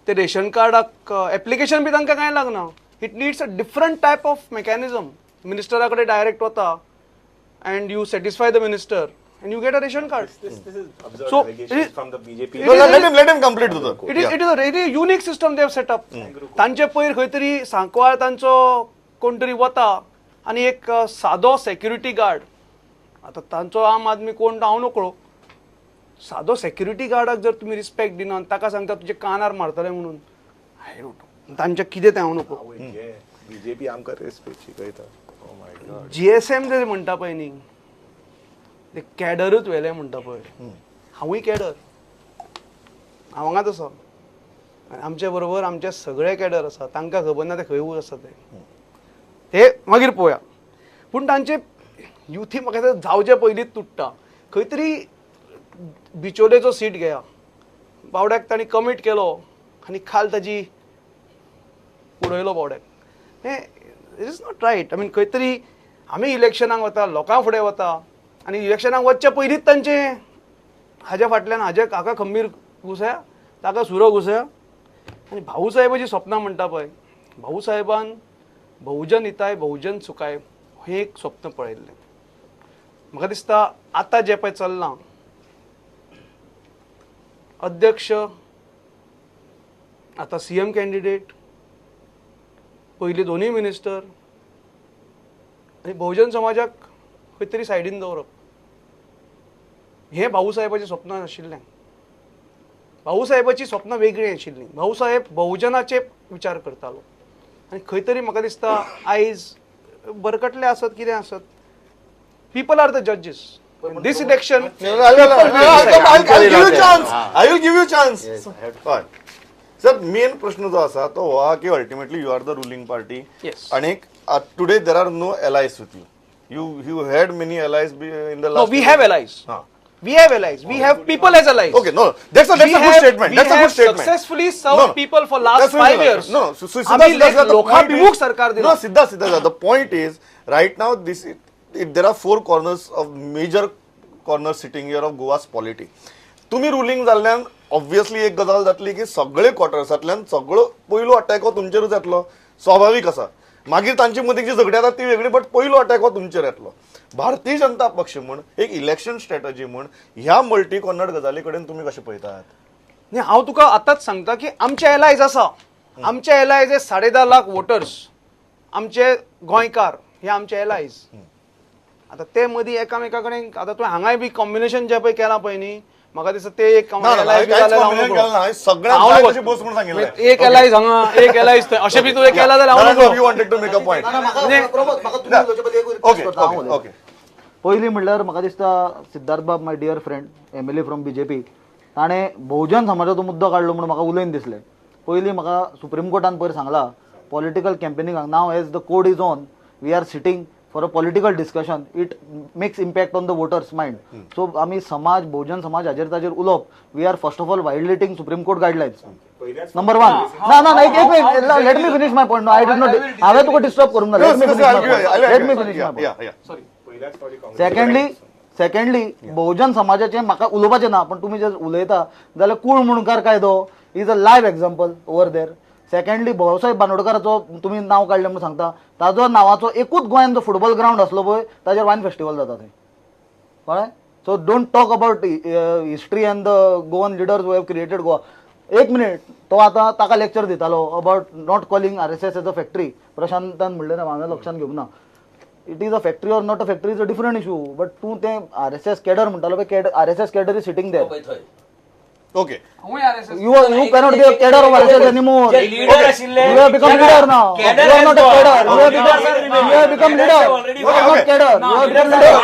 ते रेशन कार्डाक एप्लिकेशन बी तांकां कांय लागना. It needs a different type of mechanism. मिनिस्टरा कडेन डायरेक्ट वता and you satisfy the minister and you get a ration card. This is absurd So, allegations from the BJP. No, let him, let him complete the It is a really unique system they have set up. तांचे पयर खंय तरी सांकवाळ तांचो कोण तरी वता आनी एक सादो सेक्युरिटी गार्ड, आतां तांचो आम आदमी कोण तो हांव नकळो, सादो सेक्युरिटी गार्डाक जर तुमी रिस्पेक्ट दिना आनी ताका सांगता तुजे कानार मारतले म्हणून, I don't know तांचें कितें तें हांव नकळो. बीजेपी आमकां रेस्पेक्ट शिकयता. Oh my God. GSM जे म्हणटा पळय न्ही, ते कॅडरूच व्हेले म्हणटा पळय. हांवूय कॅडर, हांव हांगाच आसा आनी आमचे बरोबर आमचे सगळे कॅडर आसा. तांकां खबर ना ते खंय आसा ते, ते मागीर पळोवया. पूण तांचे युथी म्हाका दिसता जावचे पयलींच तुट्टा. खंय तरी बिचोलेचो सीट घेया, बावड्याक तांणी कमीट केलो आनी खाल ताजी उडयलो बावड्याक. हें it is not right. I mean खंय तरी आमी इलेक्शनाक वता, लोकां फुडें वता आनी इलेक्शनाक वचच्या पयलींच तांचें हाज्या फाटल्यान हाज्या हाका खंबीर घुसया, ताका सुरो घुसया. आनी भाऊसाहेबाची स्वप्नां म्हणटा पळय, भाऊसाहेबान बहुजन हिताय बहुजन सुखाय हें एक स्वप्न पळयल्लें. म्हाका दिसता आतां जें पळय चल्लां, अध्यक्ष आतां सीएम कॅन्डिडेट, पयलीं दोनूय मिनिस्टर आनी बहुजन समाजाक खंय तरी सायडीन दवरप, हें भाऊसाहेबाचें स्वप्न आशिल्लें. भाऊसाहेबाची स्वप्नां वेगळीं आशिल्लीं. भाऊसाहेब बहुजनाचे विचार करतालो आनी खंय तरी म्हाका दिसता आयज बरकटले आसत कितें आसत, people are the जजीस. This election I will give you chance. हय सर, मेन प्रश्न जो आसा तो हो आहा की ultimately you are the ruling party. आनी today there are no allies with you. You had many allies in the last. No, we have allies. We have allies. We have people as allies. Okay, no, that's a good statement. That's a good statement. Successfully served people for last 5 years. No, लोकाभिमुख सरकार दिला. No, Siddha, Siddha, the point is right now this there are four corners of major corners sitting here of Goa's politics. तुम्ही रुलिंग जाल्ल्यान ऑब्वियसली एक गजाल जातली की सगळे क्वॉर्टर्सांतल्यान सगळो पयलो अटॅक हो तुमचेरूच येतलो, स्वाभावीक आसा. मागीर तांचे मदीं जी झगडी जातात ती वेगळी, बट पयलो अटॅक हो तुमचेर येतलो. भारतीय जनता पक्ष म्हूण एक इलेक्शन स्ट्रॅटजी म्हूण ह्या मल्टी कॉर्नर गजाली कडेन तुमी कशें पळयतात? न्ही, हांव तुका आतांच सांगता की आमचे एलायज आसा. आमचे एलायज हे 10.5 लाख वोटर्स, आमचे गोंयकार हे आमचे एलायज. आतां ते मदीं एकामेका कडेन आतां तुवें हांगाय बी कॉम्बिनेशन जें पळय केलां पळय न्ही, म्हाका दिसता ते एक एक एलायज हांगा, एक एलायज थंय, अशें बी तुवें केलां जाल्यार. पयलीं म्हणल्यार म्हाका दिसता सिद्धार्थ बाब, my dear friend MLA from BJP, ताणें बहुजन समाजाचो मुद्दो काडलो म्हणून म्हाका उलयन दिसलें. पयलीं म्हाका सुप्रीम कोर्टान पयर सांगलां political कॅम्पेनिंगाक, now as the code is on, we are sitting for a political discussion, it makes impact on the voters mind. So आमी समाज, बहुजन समाज हाजेर ताजेर उलोवप, we are first of all violating Supreme Court guidelines. Number one. ना ना एक minute, let me finish my point. I did not, हांवें तुका डिस्टर्ब करूंक ना. Let me finish my point. Secondly, बहुजन समाजाचें म्हाका उलोवपाचें ना, पण तुमी जर उलयता जाल्यार कूळ मुणकार कायदो is a live example over there. Secondly, Bhausaheb बांदोडकाराचो तुमी नांव काडलें म्हणून सांगता, ताजो नांवाचो एकूच गोंयांत जो फुटबॉल ग्रावंड आसलो पळय ताजेर वायन फेस्टिवल जाता थंय, कळ्ळें? So don't talk about history and the Goan leaders who have created Goa. एक मिनीट, तो आतां ताका लेक्चर दितालो about not calling RSS as a factory. प्रशांतान म्हणलें ना, हांवें लक्षांत घेवंक ना. It is a factory or not a factory is a different issue, but तूं तें आरएसएस कॅडर म्हणटालो पळय, RSS cadre is sitting there. Okay. हांवूय RSS. You cannot be a cadre of RSS anymore. J leader आशिल्ले You have become leader now. Cadre You are not a has cadre. gone. You have become, you have become leader. Already You are not cadre. You have become leader.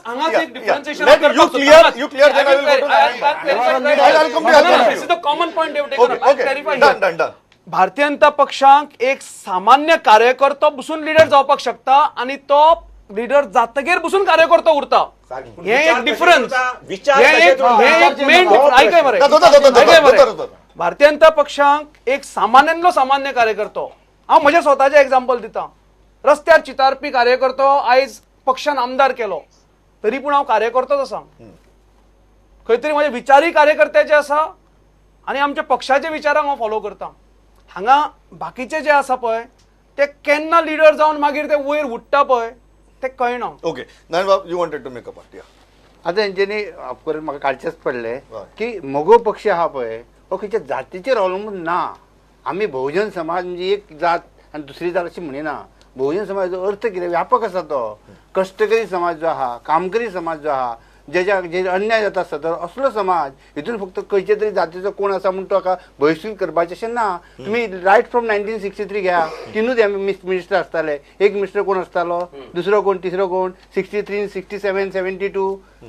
हांगाच एक differentiation Let you clear, you clear, then I will go to I'll come to you. This is the common point they've taken Okay, up. I'll okay. clarify Done, here. done, done. Bharatiya Janata पक्षाक एक सामान्य कार्यकर्तो बसून लिडर जावपाक शकता आनी तो लिडर जातगीर बसून कार्यकर्तो उरता. हे एक डिफरन्स, विचार हे एक तशेच उरता. हे एक मेन आयकय मरे, दोतर, दोतर, दोतर, आयकय मरे. दोतर, दोतर. भारतीय जनता पक्षाक एक सामान्यांतलो सामान्य कार्यकर्तो, हांव म्हज्या स्वताचें एग्जाम्पल दिता, रस्त्यार चितारपी कार्यकर्तो आयज पक्षान आमदार केलो तरी पूण हांव कार्यकर्तोच आसा. खंय तरी म्हजे विचारूय कार्यकर्त्याचे आसा आनी आमच्या पक्षाच्या विचारांक हांव फॉलो करता. हांगा बाकीचे जे आसा पळय ते केन्ना लिडर जावन मागीर ते वयर उडटा पळय ते कळना. Okay. Nayan Bab, you wanted to make a point. Yeah. आतां हेंच्यांनी ऑफकोर्स म्हाका काडचेंच पडलें हय. की मगो पक्ष आहा पळय हो खंयच्या जातीचेर अवलंबून ना. आमी बहुजन समाज म्हणजे एक जात आनी दुसरी जात अशी म्हणिना. बहुजन समाजाचो अर्थ कितें, व्यापक आसा तो. कश्टकरी समाज जो आहा, कामकरी समाज जो आहा, जेच्या जे अन्याय जाता सदर असलो समाज, हितून फक्त खंयचे तरी जातीचो कोण आसा म्हूण तो हाका बहिश्कृत करपाचें अशें ना. तुमी रायट फ्रॉम 1963 घ्या, तिनूच मिनिस्टर आसताले. एक मिनिस्टर कोण आसतालो, दुसरो कोण, तिसरो कोण, 63, 67, 72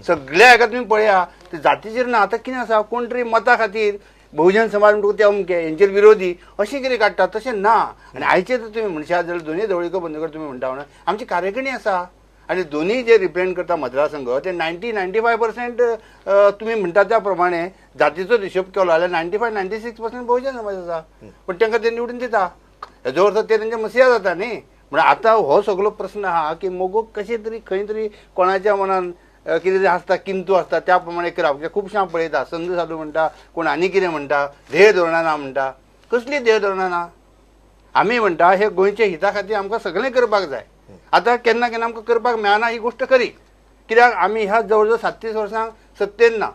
सगळ्या हाका तुमी पळया ते जातीचेर ना. आतां कितें आसा, कोण तरी मतां खातीर बहुजन समाज म्हणटकूच ते अमके हेंचेर विरोधी अशें कितें काडटा, तशें ना. आनी आयचे जर तुमी म्हणशात जाल्यार दोनूय ढवळीकर बंदकर तुमी म्हणटा म्हणून आमची कार्यकारिणी आसा आनी दोनूय जे रिप्रेझेंट करता मतदारसंघ ते 90-95% तुमी म्हणटा त्या प्रमाणे जातीचो हिशोब केलो जाल्यार 95-96% बहुजन समाज आसा, पूण तांकां ते निवडून दिता. हेजो अर्थ ते तेंचे मसिया जाता न्ही. म्हणून आतां हो सगळो प्रस्न आहा की मगो कशें तरी खंय तरी कोणाच्या मनान कितें तरी आसता, किंतू आसता, त्या प्रमाणे करप. कित्याक खुबशें हांव पळयता, संदू साधू म्हणटा, कोण आनी कितें म्हणटा, ध्येय धोरणां ना म्हणटा. कसली ध्येय धोरणां ना? आमी म्हणटा हे गोंयच्या हिता खातीर आमकां सगळें करपाक जाय. आतां केन्ना केन्ना आमकां करपाक मेळना ही गोश्ट खरी, कित्याक आमी ह्या जवळ जवळ 37 वर्सां सत्तेन ना.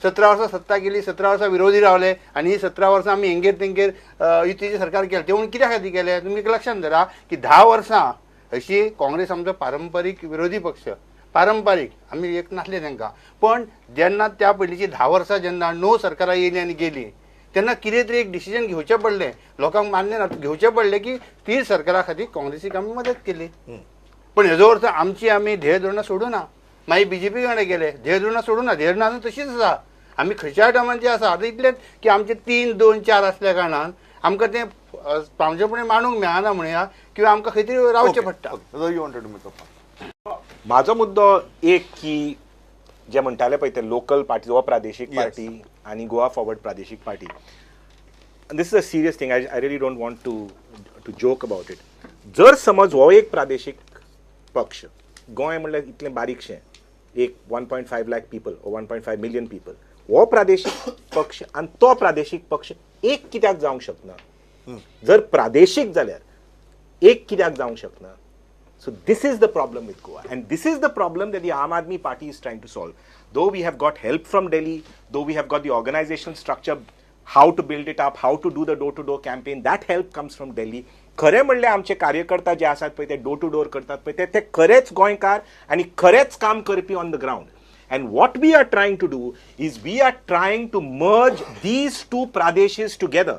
17 वर्सां सत्ता केली, 17 वर्सां विरोधी रावले आनी ही 17 वर्सां आमी हेंगेर तेंगेर युतीचें सरकार केलें. ते म्हणून कित्या खातीर केलें तुमी एक लक्षांत धरा की 10 वर्सां अशी काँग्रेस आमचो पारंपारीक विरोधी पक्ष, पारंपारीक आमी एक नासले तांकां, पण जेन्ना त्या पयलींची 10 वर्सां जेन्ना णव सरकारां येयलीं आनी गेलीं तेन्ना कितें तरी एक डिसिजन घेवचें पडलें, लोकांक मान्य ना घेवचें पडलें की ती सरकारा खातीर काँग्रेसीक आमी मदत केली. पण हेजो अर्थ आमची आमी ध्येय धोरणां सोडूं ना. मागीर बीजेपी कडेन गेले, ध्येय धोरणां सोडूं ना, ध्येय धोरणां अजून तशीच आसा. आमी खंयच्याय टायमार जे आसा आतां इतलेंच की आमचे 3, 2, 4 आसल्या कारणान आमकां तें प्रांजळपणे मांडूंक मेळना म्हणया किंवा आमकां खंय तरी रावचें पडटा. You wanted to make a point. म्हाजो मुद्दो एक की जे म्हणटाले पळय ते लोकल पार्टी वा प्रादेशीक पार्टी आनी गोवा फॉरवर्ड प्रादेशीक party, this is a serious thing, I really don't want to joke about it. जर समज हो एक प्रादेशीक पक्ष, गोंय म्हणल्यार इतलें बारीकशें, एक 1.5 लाख पीपल ओ 1.5 मिलियन पीपल, हो प्रादेशीक पक्ष आनी तो प्रादेशीक पक्ष एक कित्याक जावंक शकना? जर प्रादेशीक जाल्यार एक कित्याक जावंक शकना? So this is the problem with Goa, and this is the problem that the Aam Aadmi Party is trying to solve. Though we have got help from Delhi, though we have got the organizational structure, how to build it up, how to do the door-to-door campaign, that help comes from Delhi. खरें म्हणल्यार आमचे कार्यकर्ता जे आसात पळय ते डोर टू डोर करतात पळय ते खरेच गोंयकार आनी खरेच काम करपी on the ground. And what we are trying to do is we are trying to merge these two pradeshis together,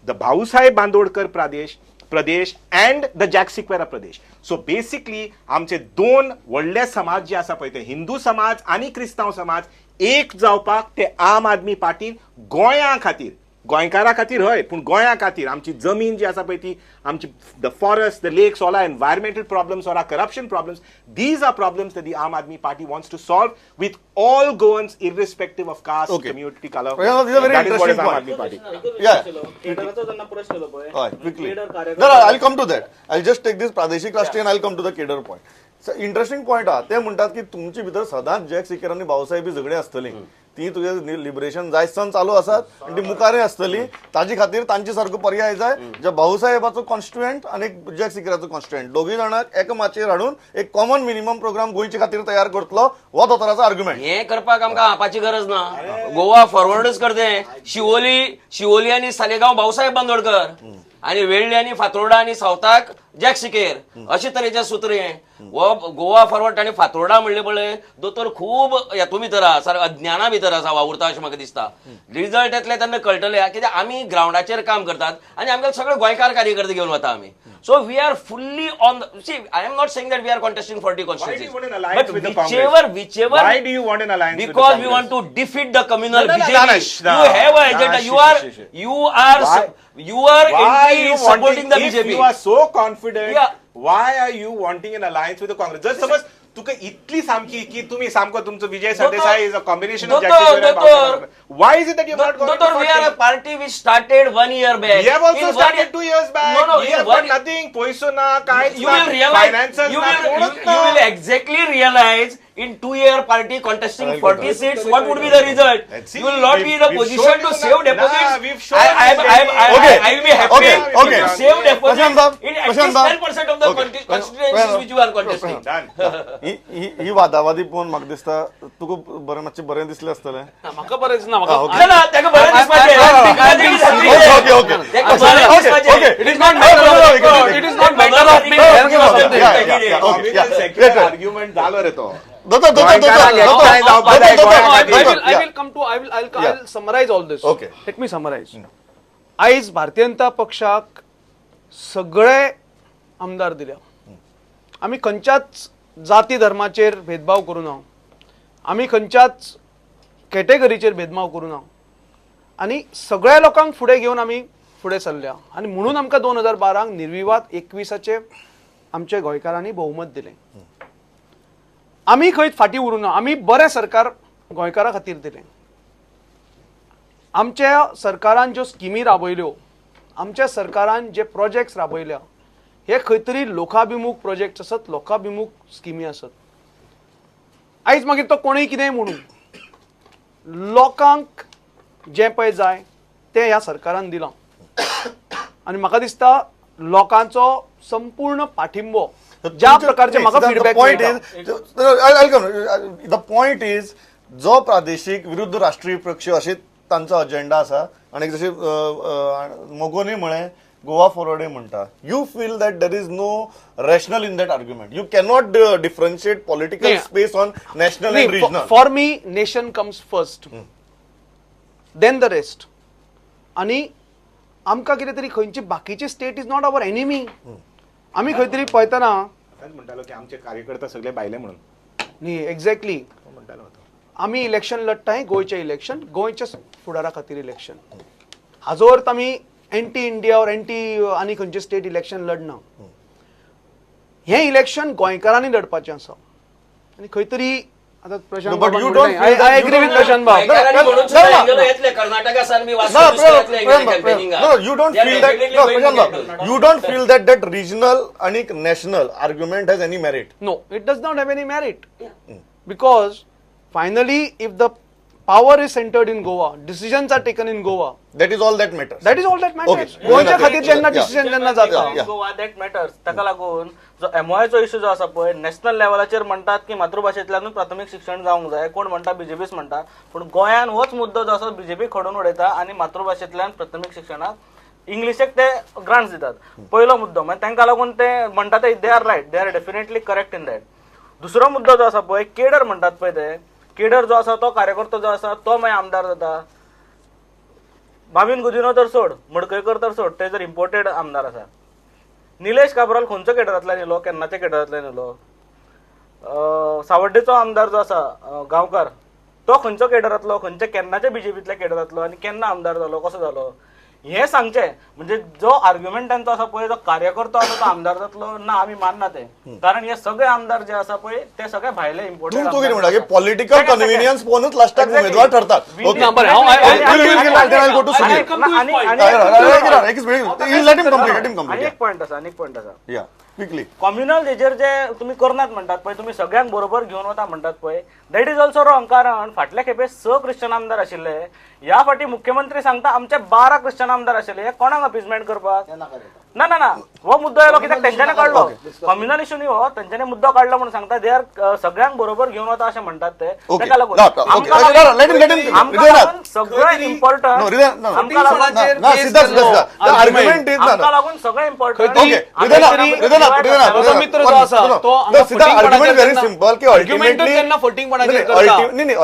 the Bhausaheb Bandodkar Pradesh and the Jack Sequeira Pradesh. So basically आमचे दोन व्हडले समाज जे आसा पळय ते हिंदू समाज आनी क्रिस्तांव समाज एक जावपाक ते आम आदमी पार्टीन गोंया खातीर, गोंयकारा खातीर हय पूण गोंया खातीर आमची जमीन जी आसा पळय ती आमची the forest, the lakes, all our environmental problems, all our corruption problems, these are problems that the Aam Aadmi Party wants to solve with all Goans irrespective of caste, community, colour. Prashant, this is a very That is what is interesting Aam point. Aadmi Party. Yeah. केडराचो जेन्ना प्रश्न येयलो पळय, हय, quickly. Cadre No, कार्यकर्ता no, I'll come to that. I'll just take this प्रादेशीक राष्ट्रीय and I'll come to the cadre point. So, interesting point आहा. ते म्हणटात की तुमचे भितर सदांच जॅक सिकेर आनी भाऊसाहेब ही झगडीं आसतलीं, ती तुगे लिबरेशन जायत सावन चालू आसात आनी ती मुखारय आसतली. ताजे खातीर तांचे सारको पर्याय जाय ज्या भाऊसाहेबाचो कॉन्स्टिट्युएंट आनी जॅक सिकेराचो कॉन्स्टिट्युएंट दोगूय जाणांक एका माचयेर हाडून एक कॉमन मिनिमम प्रोग्राम गोंयचे खातीर तयार करतलो हो दोतोराचो आर्ग्युमेंट. हे करपाक आमकां आपाची गरज ना, गोवा फॉरवर्डच करते. शिवोली आनी सालेगांव भाऊसाहेब बांदोडकर आनी वेळ्ळी आनी फातोर्डा आनी सावथाक जॅक सिकेर, अशे तरेचे सूत्र हे. हो गोवा फॉरवर्ड. आनी फातोर्डा म्हणले पळय दोतोर खूब हेतू भितर आहा, सारको अज्ञाना भितर. भितर आसा वावुरता अशें म्हाका दिसता. रिजल्ट येतले तेन्ना कळटले, कित्याक आमी ग्रावंडाचेर काम करतात आनी आमकां सगळे गोंयकार कार्यकर्ते घेवन वता आमी. So we are fully on. See, I am not saying that we are contesting 40 constituencies, but whichever whichever Why do you want an alliance with the because we Congress? want to defeat the communal No, no, no, BJP. no, no, You have an no, agenda. no, You are you are Why- you are Why entry you supporting the wanting, if BJP. you are so confident, Yeah. why are you wanting an alliance with the Congress? Just suppose तुका इतली सामकी की तुम्ही सामको तुमचो Vijay Sardesai is a combination of दोतोर, दोतोर. Why is it that you not Doctor, we are a party which started 1 year back. We have also In one started year- 2 years back. No, no, we in have one got nothing. पयसो ना, कांयच you ना, will realize finances you ना, will कोणच you, ना. you will exactly realize in 2 year party contesting 40 seats what would be the result. Let's see. You will not be in a We've position shown to you save na- deposits. Nah, we've shown I, you I, Okay. I will be happy Okay, if okay. you save deposits Prashant Bab, in at Prashant least Bab. 10% of the Okay. constituencies which you are contesting. Done. ही ही- ही वादावादी पळोवन म्हाका दिसता तुका बरें मातशें बरें दिसलें आसतलें. ना, म्हाका बरें दिसना म्हाका. Okay. ना, ना, ताका बरें दिसपाचें. Okay okay okay ताका बरें okay दिसपाचें. Okay. It is not matter of it is not matter of me. Communal secular argument जालो रे तो. दोतोर दोतोर गोंयकारांक एकठांय जावपाक जाय गोंया I खातीर. will, I will come to, I will, I'll, I'll summarize all this. Okay. Let me summarize. आयज भारतीय जनता पक्षाक सगळे आमदार दिल्या. आमी खंयच्याच जाती धर्माचेर भेदभाव करूं ना, आमी खंयच्याच कॅटेगरीचेर भेदभाव करूं ना, आनी सगळ्या लोकांक फुडें घेवन आमी फुडें सरल्या आनी म्हणून आमकां 2012 निर्विवाद 21 आमच्या गोंयकारांनी भोवमत दिलें. आमी खंयच फाटीं उरूं ना, आमी बरें सरकार गोंयकारां खातीर दिलें. आमच्या सरकारान ज्यो स्किमी राबयल्यो, आमच्या सरकारान जे प्रोजेक्ट्स राबयल्या, हे खंय तरी लोकाभिमूख प्रोजेक्ट्स आसत, लोकाभिमूख स्किमी आसत. आयज मागीर तो कोणूय कितेंय म्हणूं, लोकांक जें पळय जाय तें ह्या सरकारान दिलां आनी म्हाका दिसता लोकांचो संपूर्ण पाठिंबो ज्या प्रकारचे म्हाका feedback point is the point is जो प्रादेशीक विरुद्ध राष्ट्रीय पक्ष अशें तांचो अजेंडा आसा आनी जशें मगोनी म्हळें, गोवा फॉरवर्डय म्हणटा, you feel that there is no rational in that argument? You cannot differentiate political नाही. Space on national and regional? For me nation comes first, then the rest. आनी आमकां कितें तरी खंयची बाकीची state is not our enemy. आमी खंय तरी पळयतना आतांच म्हणटालो की आमचे कार्यकर्ता सगळे भायले म्हणून. न्ही, एक्झॅक्टली. तो म्हणटालो तो. आमी इलेक्शन लढटा हें गोंयचें इलेक्शन, गोंयच्या फुडारा खातीर इलेक्शन. हाजो अर्थ आमी एंटी इंडिया ऑर एंटी आनी खंयचे स्टेट इलेक्शन लढना. हें इलेक्शन गोंयकारांनी लढपाचें आसा आनी खंय तरी आतां Prashant, But you don't feel that I you agree with don't- Prashant बाब. गोंयकारांनी म्हणून No, सुद्धा no. हेंगेलो येतले कर्नाटका सान बी No, Vasco बिस्को येतले हेंगेले कॅम्पेनिंगाक. No, you don't They are feel that. definitely No, going to Prashant get Bab, those. you don't feel that that regional आणि national argument has any merit. No, it does not have any merit. Because finally, if the power is centered in Goa, decisions are taken in Goa, That is all that matters. that is all that matters. Okay. गोंयच्या खातीर जेन्ना Yeah. डिसिजन जेन्ना जाता. Yeah. Goa that matters. ताका लागून जो एमओआयचो इश्यू जो आसा पळय, नॅशनल लेवलाचेर म्हणटात की मातृभाशेंतल्यानूच प्राथमीक शिक्षण जावंक जाय, कोण म्हणटा बीजेपीच म्हणटा, पूण गोंयान होच मुद्दो जो आसा बीजेपी खडून उडयता आनी मातृभाशेंतल्यान प्राथमीक शिक्षणाक इंग्लिशेक ते ग्रांट्स दितात. पयलो मुद्दो मागीर तांकां लागून ते म्हणटा ते they are right, they are definitely correct in that. दुसरो मुद्दो जो आसा पळय, केडर म्हणटात पळय, ते केडर जो आसा तो कार्यकर्तो जो आसा तो मागीर आमदार जाता. बाबीन गुदिनो तर सोड, मडकयकर तर सोड, ते जर इम्पोर्टेड आमदार आसा. निलेश काब्राल खंयचो केडरांतल्यान येयलो, केन्नाच्या केडरांतल्यान येयलो? सावड्डेचो आमदार जो आसा गांवकार, तो खंयचो केडरांतलो, खंयच्या केन्नाच्या बीजेपींतल्या केडरांतलो आनी केन्ना आमदार जालो, कसो जालो, हें सांगचें. म्हणजे जो आर्ग्युमेंट तांचो आसा पळय, जो कार्यकर्तो आसा तो आमदार जातलो ना, आमी मानना तें, कारण हे सगळे आमदार जे आसा पळय ते सगळे भायले इम्पोर्टेड. तूं कितें म्हणटा की पॉलिटिकल कन्व्हिनियन्स पळोवनच लास्टाक उमेदवार ठरतात. Okay. ना, बरें, हांव- We'll- then I'll go to Sunil. एक minute. Let him complete, let him complete. आणि एक पॉयंट आसा, आणि एक पॉयंट आसा. Yeah, quickly. Communal हेजेर जे तुमी करनात म्हणटात पळय, तुमी सगळ्यांक बरोबर घेवन वता म्हणटात पळय, that is also wrong. कारण फाटल्या खेपे 6 क्रिश्चन आमदार आशिल्ले, ह्या फाटी मुख्यमंत्री सांगता आमचे 12 क्रिश्चन आमदार आशिल्ले. हे कोणाक अपिजमेंट करपाक? ना ना ना, हो मुद्दो आयलो कित्याक तेंच्यांनी काडलो, कम्युनल इशू न्ही हो, तेंच्यांनी मुद्दो काडलो म्हणून सांगता. They are सगळ्यांक बरोबर घेवन वता अशें म्हणटात ते, ताका लागून आमकां लागून सगळें इम्पॉर्टंट, आमकां लागून सगळें important.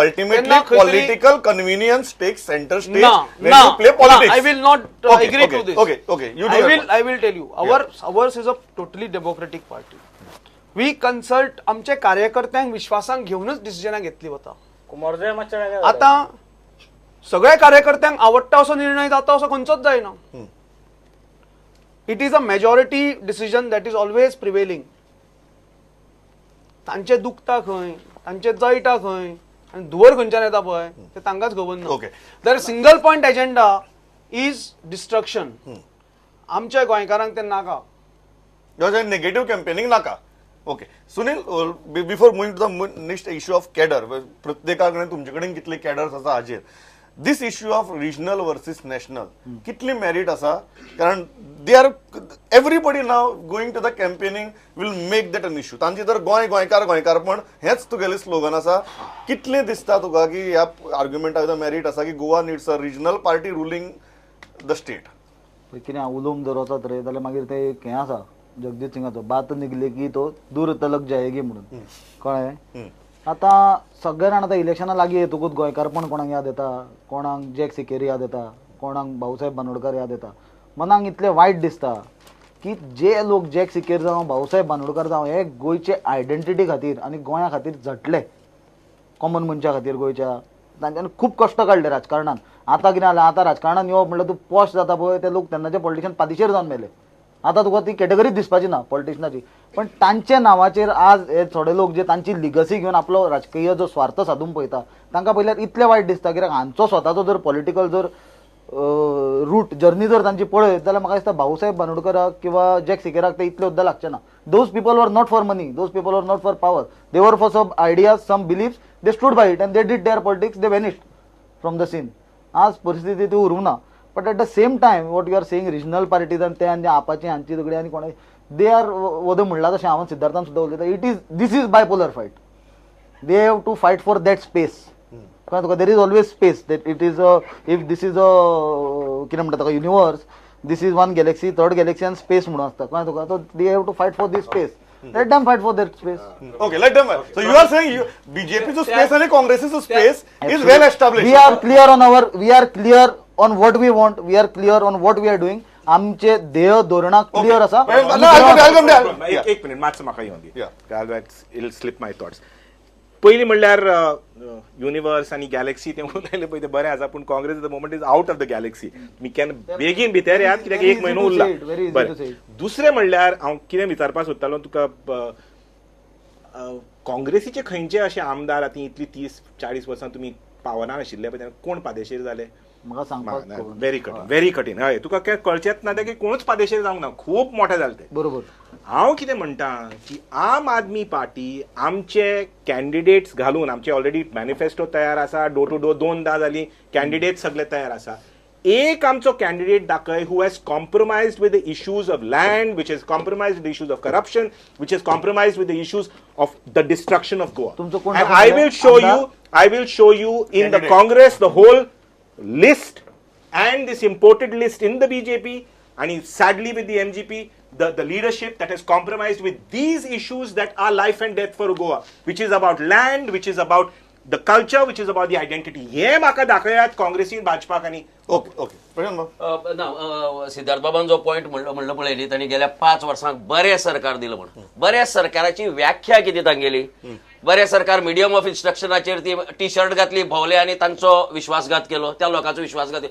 Ultimately political convenience takes centre stage when you play politics. I will not agree to this. Okay, okay, you do. I will tell you, ours is a totally democratic party. We consult आमचे कार्यकर्त्यांक विश्वासांक घेवनच डिसिजनां घेतली वता. आतां सगळ्या कार्यकर्त्यांक आवडटा असो निर्णय जाता असो खंयचोच जायना. It is a majority decision that is always prevailing. तांचे दुखता खंय, तांचे जळटा खंय आनी धुंवर खंयच्यान येता पळय ते तांकांच खबर ना. Their single point agenda is destruction. आमच्या गोंयकारांक ते नाका, नेगेटिव्ह कॅम्पेनिंग नाका. Okay Sunil, before moving to the next issue of cadre, प्रत्येका कडेन तुमचे कडेन कितले कॅडर्स आसा हाजेर, this issue of regional versus national कितली मेरीट आसा? कारण they are everybody now going to the campaigning will make that an issue. तांची तर गोंय गोंयकार गोंयकारपण हेंच तुगेलें स्लोगन आसा. कितलें दिसता तुका की ह्या आर्ग्युमेंटाक मेरीट आसा की Goa needs a regional party ruling the state? कितें उलोवंक जर वचत रे जाल्यार मागीर तें एक हें आसा जगजीत सिंगाचो, बात निघले की तो दूर तलक जायगी म्हणून, कळ्ळें? आतां सगळे जाण आतां इलेक्शनां लागीं येतकूच गोंयकारपण कोणाक याद येता, कोणाक जॅक सिकेरी याद येता, कोणाक भाऊसाहेब बांदोडकर याद येता. मनाक इतलें वायट दिसता की जे लोक जॅक सिकेर जावं भाऊसाहेब बांदोडकर जावं हे गोंयचे आयडेंटिटी खातीर आनी गोंया खातीर झटले, कॉमन मनशा खातीर गोंयच्या, तांच्यांनी खूब कश्ट काडले राजकारणान. आतां कितें जालें, आतां राजकारणान येवप म्हणल्यार तूं पॉश जाता पळय, ते लोक तेन्नाचे पॉलिटिशन पादिशेर जावन मेले. आतां तुका ती कॅटेगरीच दिसपाची ना पॉलिटिशनाची. पण तांच्या नांवाचेर आज हे थोडे लोक जे तांची लिगसी घेवन आपलो राजकीय जो स्वार्थ सादूंक पळयता तांकां पळयल्यार इतलें वायट दिसता. कित्याक हांचो स्वताचो जर पॉलिटिकल जर रूट जर्नी जर तांची पळयत जाल्यार म्हाका दिसता भाऊसाहेब बांदोडकराक किंवा जॅक सिकेराक ते इतले सुद्दां लागचे ना. Those people were not for money, those people were not for power, they were for some ideas, some beliefs, they stood by it and they did their politics, they vanished from the scene. आज परिस्थिती ती उरूंक ना. But at the same time what you are saying regional parties आनी ते आनी आपाची हांची सगळी आनी कोणा they are वदो म्हणलां तशें हांवें सिद्धार्थान सुद्दां उलयता, it is this is bipolar fight. They have to fight for that space. कळ्ळें तुका? There is always space that it is a, if this is a कितें म्हणटा ताका universe, this is one galaxy, third galaxy आनी स्पेस म्हणून आसता. कळ्ळें तुका? So they have to fight for this space. Let them fight for that space. Okay, let them. So you are saying BJP space and Congress space is well established. We are clear on our, we are clear on what we want, we are clear on what we are doing. आमचे ध्येय धोरणां क्लियर आसा. एक मिनिट मातसो म्हाका येवन दी, इल स्लिप my thoughts. पयलीं म्हणल्यार युनिवर्स आनी गॅलेक्सी तें उलयलें पळय तें बरें आसा, पूण Congress the moment is out of the galaxy. तुमी केन्ना बेगीन भितर येयात कित्याक एक म्हयनो उरला. बरें, दुसरें म्हणल्यार हांव कितें विचारपाक सोदतालो तुका, काँग्रेसीचे खंयचे अशे आमदार आतां इतली 30-40 वर्सां तुमी पावना आशिल्ले पळय, कोण पादेशीर जाले? म्हाका सांगपाक व्हेरी कठीण, व्हेरी कठीण. हय, तुका काय कळचेंच ना तें की कोणूच पादेशीर जावंक ना, खूब मोठे जाले ते. बरोबर. हांव कितें म्हणटा की आम आदमी पार्टी आमचे कॅन्डिडेट्स घालून, आमचे ऑलरेडी मॅनिफेस्टो तयार आसा, डोर टू डोर 2दा जाली, कॅन्डिडेट सगळे तयार आसा. एक आमचो कॅन्डिडेट दाखय who has compromised with the issues of land, which has compromised with the issues of corruption, which has compromised with the issues of the destruction of Goa. And I will show you, I will show you in the Congress the whole list and this imported list in the BJP and sadly with the MGP, the leadership that has compromised with these issues that are life and death for Goa, which is about land, which is about the culture, which is about the identity. हे म्हाका दाखयात काँग्रेसीन भाजपाक. आनी ओके ओके ना, सिद्धार्थ बाबान जो पॉयंट म्हणलो पळय न्ही, तांणी गेल्या 5 वर्सांक बरें सरकार दिलां म्हणून. बऱ्या सरकाराची व्याख्या कितें तांगेली? बरें सरकार मिडियम ऑफ इन्स्ट्रक्शनाचेर ती टी शर्ट घातली भोवले आनी तांचो विश्वासघात केलो, त्या लोकांचो विश्वासघात.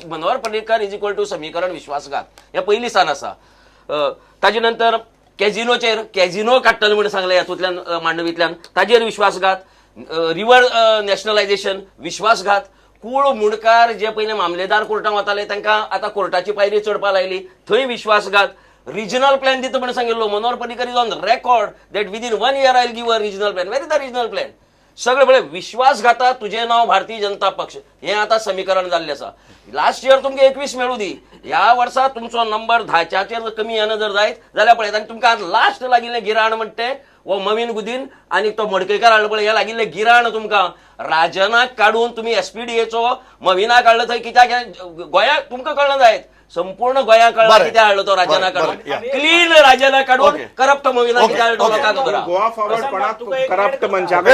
Manohar Parrikar is equal to समीकरण विश्वासघात हें पयलीं सान आसा. ताजे नंतर कॅझिनोचेर कॅझिनो काडटले म्हणून सांगलें हातूंतल्यान मांडवींतल्यान, ताजेर विश्वासघात. रिवर नॅशनलायझेशन विश्वासघात. कूळ मुंडकार जे पयले मामलेदार कोर्टान वताले तांकां आतां कोर्टाची पायरी चडपाक लायली, थंय विश्वासघात. रिजनल प्लॅन दिता म्हणून सांगिल्लो, Manohar Parrikar is on record that within 1 year I will give a regional plan. Where is the regional plan? सगळे म्हळ्यार विश्वासघाता तुजें नांव भारतीय जनता पक्ष हें आतां समीकरण जाल्लें आसा. लास्ट इयर तुमकां 21 मेळूं दी, ह्या वर्सा तुमचो नंबर 10च्याचेर कमी येना जर जायत जाल्यार पळयत. आनी तुमकां आज लास्ट लागिल्लें गिराण म्हणटा तें हो मवीन गुदीन आनी तो मडकयकार हाडलो पळय, हें लागिल्लें गिराण तुमकां राजनाक काडून तुमी एसपीडीएचो मविना काडलो थंय कित्याक गोंयाक तुमकां कळना जायत, संपूर्ण गोंया कळ्ळा कित्याक हाडलो तो राजना काडून, क्लीन राजना काडून करप्ट मविना कित्याक हाडलो लोकांक खबर. गोवा फॉरवर्ड कोणाक करप्ट मनशाक.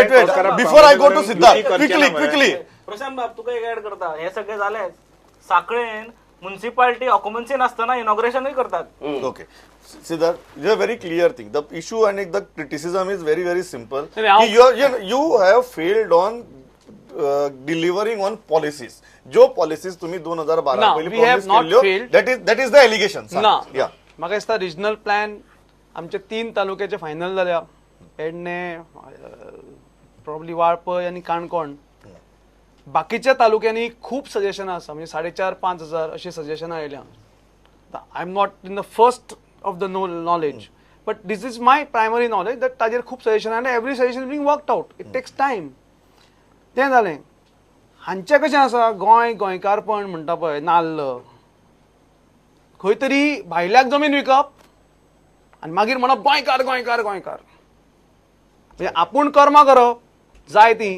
Before I go to Siddharth quickly quickly Prashant बाब तुका एक ऍड करता. हे सगळे जालें साखळेन मुन्सिपालिटी ऑक्युपन्सी नासतना इनॉग्रेशनूय करतात. Okay Siddharth, it's a very clear thing. The issue and the criticism is very very simple. You have failed on delivering on policies. जो policies तुम्ही 2012 पयलीं प्रॉमिस केल्ल्यो, that is the allegation. ना, म्हाका दिसता रिजनल प्लॅन आमचे 3 तालुक्याचे फायनल जाल्या, पेडणे, प्रॉब्ली वाळपय आनी काणकोण. बाकीच्या तालुक्यांनी खूब सजेशनां आसा, म्हणजे 4,500-5 हजार अशी सजेशनां आयल्या. I am not in the first of the knowledge, but this is my primary knowledge that ताजेर खूब सजेशन आनी every suggestion being worked out, it takes time. तें जालें. हांचें कशें आसा, गोंय गोंयकारपण म्हणटा पळय, नाल्ल खंय तरी भायल्याक जमीन विकप आनी मागीर म्हणप गोंयकार गोंयकार गोंयकार, म्हणजे आपूण कर्मां करप जाय ती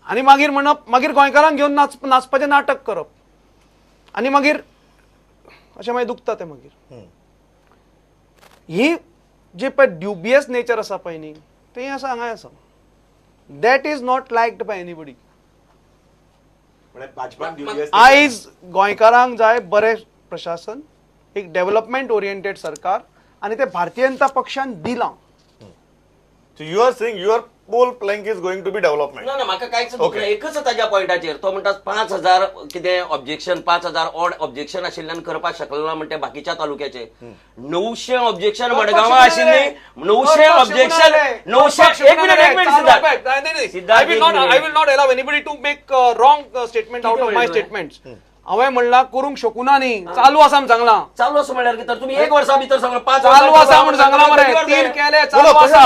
आनी मागीर म्हणप, मागीर गोंयकारांक घेवन नाचपाचें नाटक करप आनी मागीर अशें मागीर दुखता तें. मागीर ही जे पळय ड्युबियस नेचर आसा पळय न्ही, तें आसा हांगाय आसा. That is not liked by anybody. आयज गोंयकारांक जाय बरें प्रशासन, एक डेव्हलपमेंट ओरिएंटेड सरकार, आनी ते भारतीय जनता पक्षान दिलां. So you are saying your whole plank is going to be development. ना ना, म्हाका कांयच दुखना एकच ताज्या पॉयंटाचेर. तो म्हणटा 5,000 कितें ऑब्जेक्शन, 5,000 ऑड ऑब्जेक्शन आशिल्ल्यान करपाक शकलो ना म्हणटा बाकीच्या तालुक्याचे. 900 ऑब्जेक्शन मडगांवां आशिल्ली, 900 ऑब्जेक्शन, 900. एक मिनिट, एक minute Siddharth, I will not allow anybody to make wrong statement out of my statements. हांवें म्हणलां करूंक शकूना न्ही, चालू आसा म्हूण सांगलां. चालू आसा म्हणल्यार कितें? तुमी एक वर्सा भितर सांगलां 5 चालू आसा म्हूण सांगलां मरे, 3 केले चालू आसा,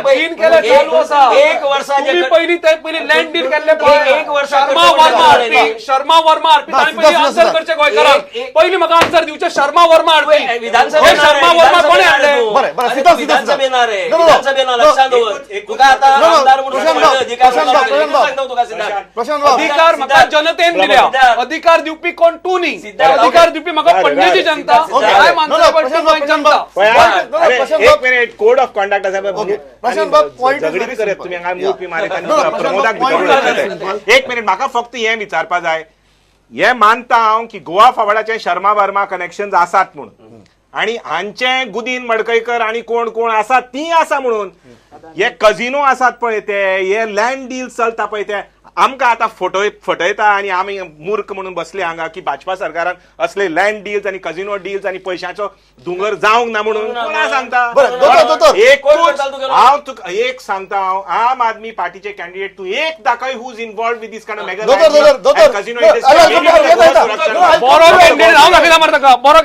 3 केले चालू आसा. एक वर्सा तुमी पयलीं ते पयलीं लँड डील केल्ले पळय, एक वर्सा शर्मा वर्मा आरपी, शर्मा वर्मा आरपी, ताणें पयलीं आन्सर करचें गोंयकारांक, पयलीं म्हाका आन्सर दिवचें. शर्मा वर्मा आरपी, विधानसभा शर्मा वर्मा कोणें हाडलें? बरें बरें, सिद्धा सिद्धा विधानसभेन लक्षात दवर तुका आतां आमदार म्हणून अधिकार म्हाका जनतेन दिल्या, अधिकार दिवपी कोण तूं न्ही, अधिकार दिवपी म्हाका पणजेची जनता. जनता एक मिनिट, कोड ऑफ कॉन्डक्ट आसा. एक मिनिट, म्हाका फक्त हें विचारपा जाय, हें मानता हांव की गोवा फॉरवर्डाचे शर्मा वर्मा कनेक्शन आसात म्हणून, आनी हांचे गुदीन मडकयकर आनी कोण कोण आसा ती आसा म्हणून, हे कजिनो आसात पळय ते, हे लँड डील चलता पळय ते, आमकां आतां फटयता आनी आमी मूर्ख म्हणून बसले हांगा की भाजपा सरकारान असले लँड डील्स आनी कजिनो डील्स आनी पयशांचो दोंगर जावंक ना म्हणून कोणा सांगता? एकूच हांव तुका एक सांगता, हांव आम आदमी पार्टीचे कॅन्डिडेट तूं एक दाखय who is involved with this kind of mega casino. बरो कॅन्डिडेट हांव दाखयता मरे ताका, बरो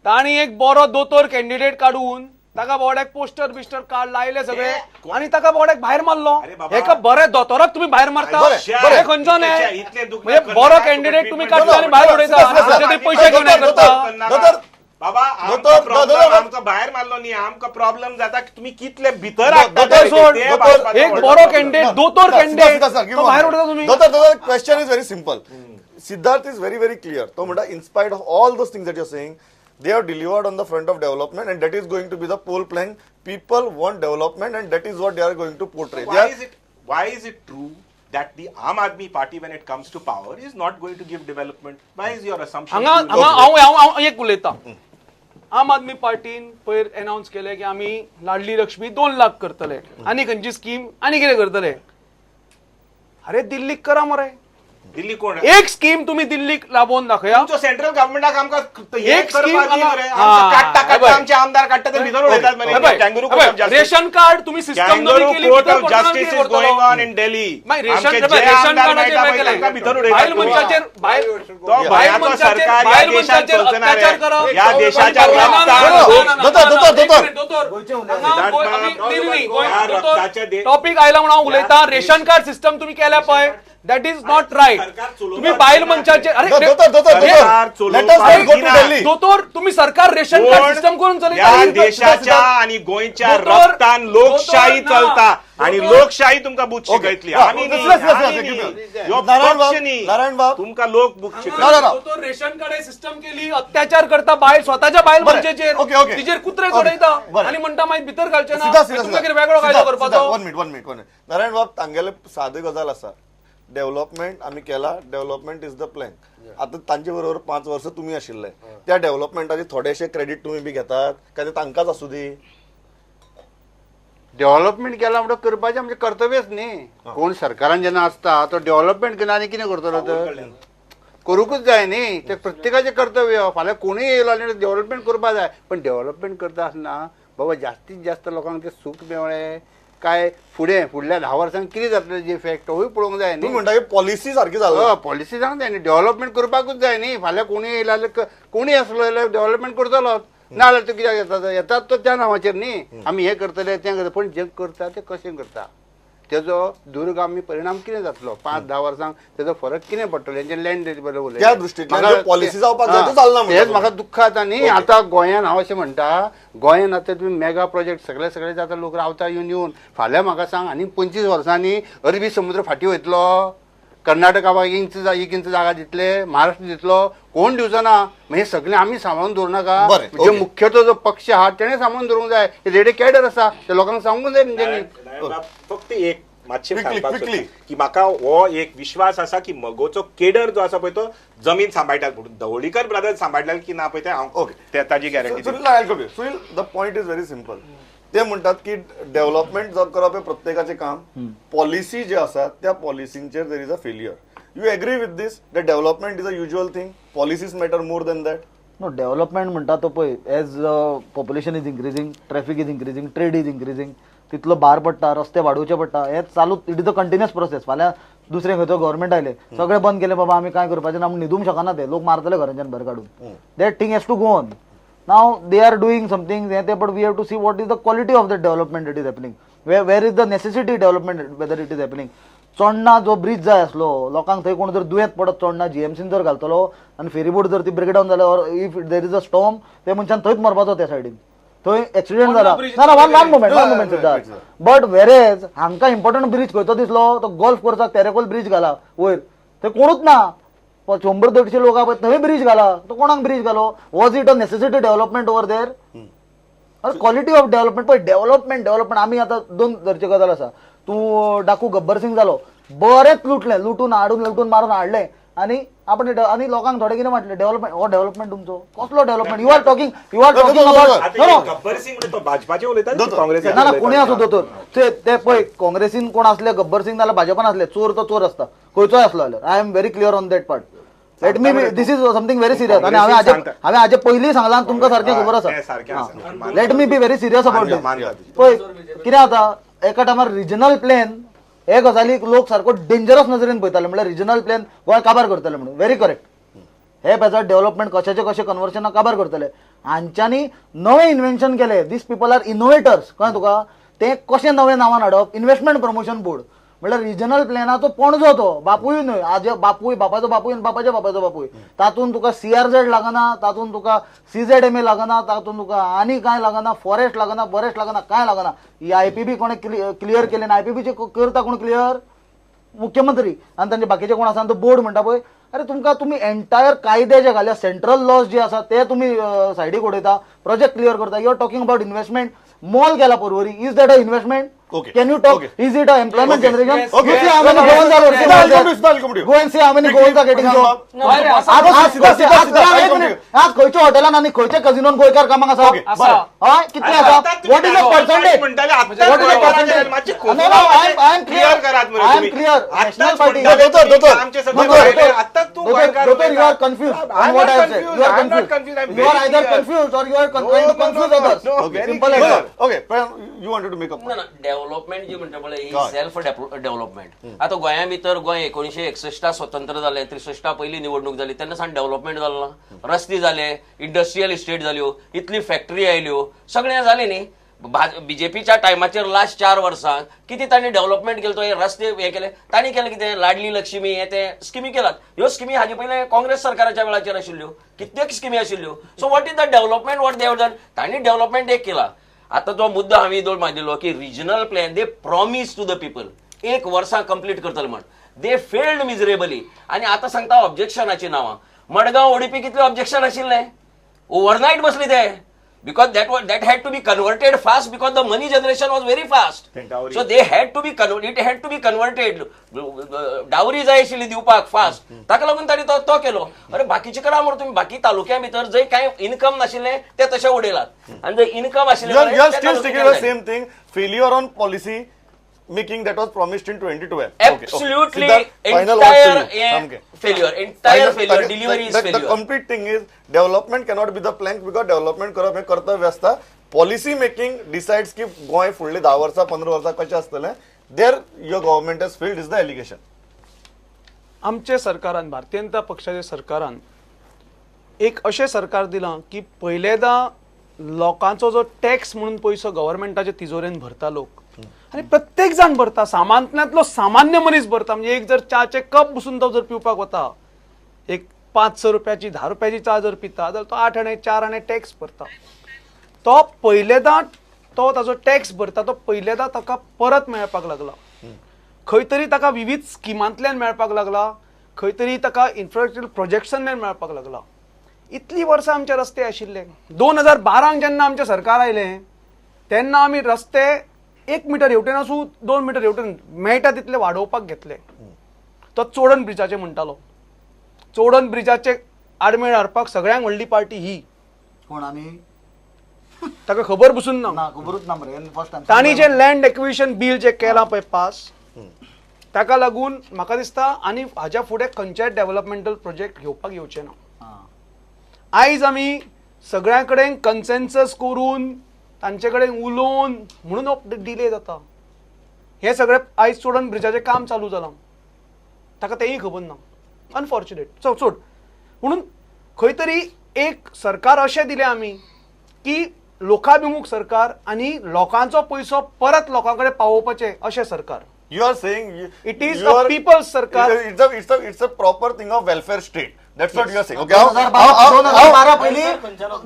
तांणी एक बरो दोतोर कॅन्डिडेट काडून ताका बोड्याक पोस्टर बिस्टर कार्ड लायले सगळे आनी ताका बोड्याक भायर मारलो. एका बऱ्या दोतोराक तुमी भायर मारता, हे खंयचो न्याय? म्हणजे बरो कॅन्डिडेट तुमी काडटा आनी भायर उडयता, पयशे घेवन करता. बाबा आमकां भायर मारलो न्ही, आमकां प्रॉब्लम जाता की तुमी कितले भितर. एक बरो कॅन्डिडेट, दोतोर कॅन्डिडेट भायर उडयता तुमी. दोतोर, question is very simple. Siddharth is very very clear. तो म्हणटा in spite of all those things that you are saying, they have delivered on the front of development, and that is going to be the pole plank. People want development, and that is what they are going to portray. So why is it true that the Aam Aadmi Party, when it comes to power, is not going to give development? Why is your assumption? हांगा हांव एक उलयतां. आम आदमी पार्टीन पयर अनाउन्स केलें की आमी लाडली लक्ष्मी 2 लाख करतले, आनी खंयची स्कीम आनी कितें करतले. अरे दिल्लीक करा मरे, दिल्ली कोण? एक स्कीम तुम्ही दिल्लीक लाबोवन दाखया. तुमचो सेंट्रल गव्हर्नमेंटाक आमकां एक स्कीम काडटा काडटा आमचे आमदार काडटा ते भितर उडयतात मरे. Kangaroo court of justice. Ration card तुम्ही सिस्टम नवी कॅंगरू केली. Court of justice is going on in Delhi. मागीर रेशन रेशन कार्डाचेर भितर उडयतात. बायल मनशाचेर तो बायल भंयाचो मनशाचेर सरकार ह्या बायल देशात मनशाचेर चलचो ना रे. अत्याचार करप. ह्या देशाच्या टॉपिक आयला म्हणून हांव उलयता. रेशन कार्ड सिस्टम तुम्ही केल्या पळय, that is not right. तुम्ही बायल मनशाचेर, अरे दोतोर, तुम्ही सरकार रेशन कार्ड सिस्टम करून या चलयता. देशाच्या आणि गोंयच्या रक्तान लोकशाही चलता आणि लोकशाही तुमकां बूथ शिकयतली. आमी नारायण बाब, तुमकां लोक बूथ शिकयतले. दोतोर रेशन कार्ड सिस्टम केली, अत्याचार करता बायल स्वताच्या बायल मनशाचेर, तिचेर कुत्रे चडयता आणि म्हणटा मागीर भितर घालचे ना. तुमकां कितें वेगळो कायदो करपाचो? One minute, one minute, one minute. Narayan बाब, तांगेले सादी गजाल आसा, डेव्हलपमेंट आमी केला, डेव्हलपमेंट is the plan. आता तांचे बरोबर 5 वर्सां तुमी आशिल्ले, त्या डेव्हलपमेंटाचे थोडेशे क्रेडीट तुमी बी घेतात काय ते तांकांच आसूं दी? डेव्हलपमेंट केला म्हणटकच करपाचें आमचें कर्तव्यच न्ही. कोण सरकारान जेन्ना आसता तो डेव्हलपमेंट केला आनी कितें करतलो तर करूंकूच जाय न्ही, तें प्रत्येकाचें कर्तव्य. फाल्यां कोणूय येयलो आनी डेव्हलपमेंट करपा जाय, पण डेव्हलपमेंट करता आसतना बाबा जास्तीत जास्त लोकांक तें सूख मेळ्ळें काय फुडें फुडल्या 10 वर्सांक कितें जातलें जे इफेक्ट तोवूय पळोवंक जाय न्ही. म्हणटा की पॉलिसी सारकी जाली, पॉलिसी जावंक जाय न्ही, डेव्हलपमेंट करपाकूच जाय न्ही. फाल्यां कोणूय येयलो जाल्यार कोणूय आसलो जाल्यार डेव्हलपमेंट करतलोच, ना जाल्यार तो कित्याक येता? येतात तो त्या नांवाचेर न्ही, आमी हें करतले तें करतले, पूण जें करता तें कशें करता तेजो दूरगामी परिणाम कितें जातलो, 5-10 वर्सांक तेजो फरक कितें पडटलो हेंचे लँड बरें उलयलें. त्या दृश्टींतल्यान पॉलिसी जावपाक जाय तो चलना. हेच म्हाका दुख्ख जाता न्ही. आतां गोंयान हांव अशें म्हणटा, गोंयान आतां तुमी मेगा प्रोजेक्ट सगळे सगळे जाता, लोक रावता येवन येवन. फाल्यां म्हाका सांग आनी 25 वर्सांनी अरबी समुद्र फाटीं वयतलो, कर्नाटका इंच एक इंच जागा दितले, महाराष्ट्र दितलो, कोण दिवचो ना. हे सगळें आमी सांबाळून दवरूं नाका. जे मुख्यतो जो पक्ष आहा तेणें सांबाळून दवरूंक जाय. रेडे कॅडर आसा ते लोकांक सांगूंक जाय तेंच्यांनी. फक्त एक मातशें सांगपाक सोदता की म्हाका हो एक विश्वास आसा की मगोचो केडर जो आसा पळय तो जमीन सांबाळटा, पूण धवळीकर ब्रदर्स सांबाळटाले की ना पळय तें हांव ताजी guarantee. Sunil, the point is very simple. ते म्हणटात की डेव्हलपमेंट जर करप हें प्रत्येकाचें काम, पॉलिसी जे आसा त्या पॉलिसींचेर there is a failure. You agree with this? The development is a usual thing, policies matter more than that? No, development म्हणटा तो पळय, as population is increasing, traffic is increasing, trade is increasing, तितलो भार पडटा, रस्ते वाडोवचे पडटा, हे चालू. It is a continuous process. फाल्यां दुसरें खंयचो गव्हर्मेंट आयले, सगळें बंद केलें, बाबा आमी कांय करपाचें ना, न्हिदूंक शकना, ते लोक मारतले घरांच्यान भायर काडून. That thing has to go on. Now they are doing something, but we have to see what is the quality of the development that is happening. Where is the necessity development, whether it is happening. Chonna जो ब्रिज जाय आसलो लोकांक, थंय कोण जर दुयेंत पडत चोडणा जीएमसीन जर घालतलो आनी फेरीबोट जर ती ब्रेकडावन जाल्यार, or if there is a storm, ते मनशान थंयच मरपाचो त्या सायडीन, थंय एक्सिडेंट जाला. ना ना, one one moment, one moment Siddharth. But whereas हांकां इम्पॉर्टंट ब्रिज खंयचो दिसलो तो गोल्फ कोर्साक तेरेकोल ब्रिज घाला वयर, थंय कोणूच ना, 100-150 लोक पळय थंय ब्रिज घाला, तो कोणाक ब्रिज घालो? Was it a necessity development over there? अरे क्वॉलिटी ऑफ डेव्हलपमेंट पळय, डेव्हलपमेंट डेव्हलपमेंट आमी आतां दोन तरेची गजाल आसा. तूं डाकू गब्बर सिंग जालो, बरेंच लुटलें, लुटून हाडून लुटून मारून हाडलें आनी आपण आनी लोकांक थोडें कितें म्हटलें डेव्हलपमेंट. हो डेव्हलपमेंट तुमचो कसलो development? You are talking, you are talking about Gabbar Singh. तो भाजपाचे उलयता, काँग्रेस ना ना, कोणी आसूं दोतोर ते पळय, काँग्रेसीन कोण आसले गब्बर सिंग नाल्यार भाजपान आसले, चोर तो चोर आसता खंयचोय आसलो जाल्यार. I am very clear on that part. Let me, this is something very serious. आनी हांवें हाजे पयलीं सांगलां, तुमकां सारकें खबर आसा. Let me be very serious about this. पळय कितें जाता, एका टायमार रिजनल प्लॅन हे गजालीक लोक सारको डेंजरस नजरेन पळयताले, म्हणल्यार रिजनल प्लॅन गोंय काबार करतले म्हणून. Very correct. हे पेजर डेव्हलपमेंट कशाचे कशें कन्वर्शनाक काबार करतले. हांच्यांनी नवें इन्वेन्शन केलें. These people are innovators. कळ्ळें तुका? तें कशें नवें नांवान हाडप, इन्वेस्टमेंट प्रमोशन बोर्ड म्हणल्यार रिजनल प्लॅनाचो पणजो तो बापूय न्हय, आजे बापूय, बापाचो बापूय आनी बापाच्या बापाचो बापूय. तातूंत तुका सीआरझेड लागना, तातूंत तुका सीझेड एम ए लागना, तातूंत तुका आनी कांय लागना, फॉरेस्ट लागना, फॉरेस्ट लागना, कांय लागना. ही आयपीबी कोणें क्लियर केलें ना. आयपीबीचे करता कोण क्लियर? मुख्यमंत्री आनी तांचे बाकीचे कोण आसा. तो बोर्ड म्हणटा पळय, अरे तुमकां तुमी एंटायर कायदे जे घाल्या, सेंट्रल लॉज जे आसा ते तुमी सायडीक उडयता, प्रोजेक्ट क्लियर करता. You are talking about investment. Mall गेला Porvorim, is that a investment? Okay. Can you talk? Okay. Is it a employment Okay. Generation? Yes. Okay. You see how many Goans are working Siddha, I'll out come to there? you, Siddha, I'll come to you. Go and see how many Quickly, Goans are getting Prashant job. Bab. No, no, आज आज Siddha, Siddha, आज Siddha, I'll एक come to minute. you. आज खंयच्या हॉटेलान आनी खंयच्या कझिनोन गोंयकार कामाक आसा? Okay, आसा. हय, कितले आसा? What is the percentage? म्हणटाले आत्ताच What is the गोंयकारांचे percentage? मातशे No, no, I am clear. Clear करात मरे I am तुम्ही. clear. आत्ताच National Party. म्हणटाले दोतोर, तुम्ही दोतोर. आमचे सगळे दोतोर. भायले, आत्ताच तू गोंयकार Doctor, you are उलयता. confused I'm on what not I have said. confused. You are I'm not confused. confused. I'm You are very either clear. confused or you are No, trying to no, no, confuse no, others. no, Okay. very Simple as clear. that. Okay, Prashant, you wanted to make a point. ना डेव्हलपमेंट जी म्हणटा पळय ही हय. Self development. आतां गोंया भितर गोंय 1961 स्वतंत्र जालें, 63 पयली निवडणूक जाली, तेन्ना सावन डेव्हलपमेंट जालो ना, रस्ते जाले, इंडस्ट्रियल इस्टेट जाल्यो, इतली फॅक्टरी आयल्यो, सगळें जालें न्ही. बीजेपीच्या टायमाचेर लास्ट 4 वर्सांक कितें तांणी डेव्हलपमेंट केलें, तो हे रस्ते हे केले, तांणी केलें कितें, लाडली लक्ष्मी हे ते स्किमी केलात. ह्यो स्किमी हाजे पयलीं काँग्रेस सरकाराच्या वेळाचेर आशिल्ल्यो, कित्येक स्किमी आशिल्ल्यो. So what is the development what they have done? तांणी डेव्हलपमेंट एक केला. आता जो मुद्दो हांवें दोन मांडिल्लो की regional plan they promise to the people 1 वर्सां कंप्लीट करतले म्हण, दे फेल्ड मिजरेबली. आनी आतां सांगता ऑब्जेक्शनाची नांवां, मडगांव ओडीपी कितले ऑब्जेक्शन आशिल्लें, ओवरनायट बसले ते, because that had to be converted fast because the money generation was very fast. So they had to be it had to be converted. Dowry जाय आशिल्ली दिवपाक फास्ट, ताका लागून तांणी तो केलो. अरे बाकीचे करा मरे तुम्ही, बाकी तालुक्या भितर जंय कांय इन्कम नाशिल्लें ते तशें उडयलात, आनी जंय इन्कम आशिल्लें You are त्या still sticking to तालुक्यान the same thing. Failure on policy making that was promised in 2012. Absolutely Okay. Siddharth, final words to you. entire सामके. failure, entire Final- failure, the- delivery is the- The failure. complete thing is development cannot be the plank because development करप हें कर्तव्य आसता. पॉलिसी मेकिंग डिसायड्स की गोंय फुडली 10 वर्सां 15 वर्सां कशें आसतलें. There your government has failed is the allegation. आमचे सरकारान, भारतीय जनता पक्षाच्या सरकारान एक अशें सरकार दिलां की पयलेंदा लोकांचो जो टॅक्स म्हणून पयसो गव्हर्मेंटाचे तिजोरेन भरता लोक, आनी प्रत्येक जाण भरता, सामान्यांतलो सामान्य मनीस भरता. म्हणजे एक जर च्याचे कप बसून तो जर पिवपाक वता, एक 5-6 रुपयाची 10 रुपयाची च्या जर पिता जाल्यार तो 8 आणे 4 आणे टॅक्स भरता. तो पयलेंदा तो ताजो टॅक्स भरता तो पयलेंदा ताका परत मेळपाक लागला. खंय तरी ताका विविध स्किमांतल्यान मेळपाक लागला, खंय तरी ताका इन्फ्रास्ट्रक्चर प्रोजेक्ट्सांतल्यान मेळपाक लागला. इतली वर्सां आमचे रस्ते आशिल्ले. 2012 जेन्ना आमचें सरकार आयलें तेन्ना आमी रस्ते 1 मिटर हेवटेन आसूं 2 मिटर हेवटेन मेळटा तितले वाडोवपाक घेतले. तो चोडण ब्रिजाचे म्हणटालो, चोडण ब्रिजाचे आडमेळ हाडपाक सगळ्यांक व्हडली पार्टी ही. कोण आमी? ताका खबर बसून ना, ना, खबरूच ना मरे, फर्स्ट टायम. तांणी जे लँड एक्विजिशन बील जे केलां पळय पास, ताका लागून म्हाका दिसता आनी हाज्या फुडें खंयच्याय डेव्हलपमेंटल प्रोजेक्ट घेवपाक येवचें ना. आयज आमी सगळ्यां कडेन कन्सेन्सस करून तांचे कडेन उलोवन म्हणून हो डिले जाता. हें सगळें आयज चोडण ब्रिजाचें काम चालू जालां, ताका तेंय खबर ना, अनफॉर्च्युनेट. सो सोड, म्हणून खंय तरी एक सरकार अशें दिलें आमी की लोकाभिमुख सरकार आनी लोकांचो पयसो परत लोकां कडेन पावोवपाचें अशें सरकार. You are saying It is you a people's sarkar. It's a proper thing of welfare state. That's what you are saying. Okay. 2012 पयलीं,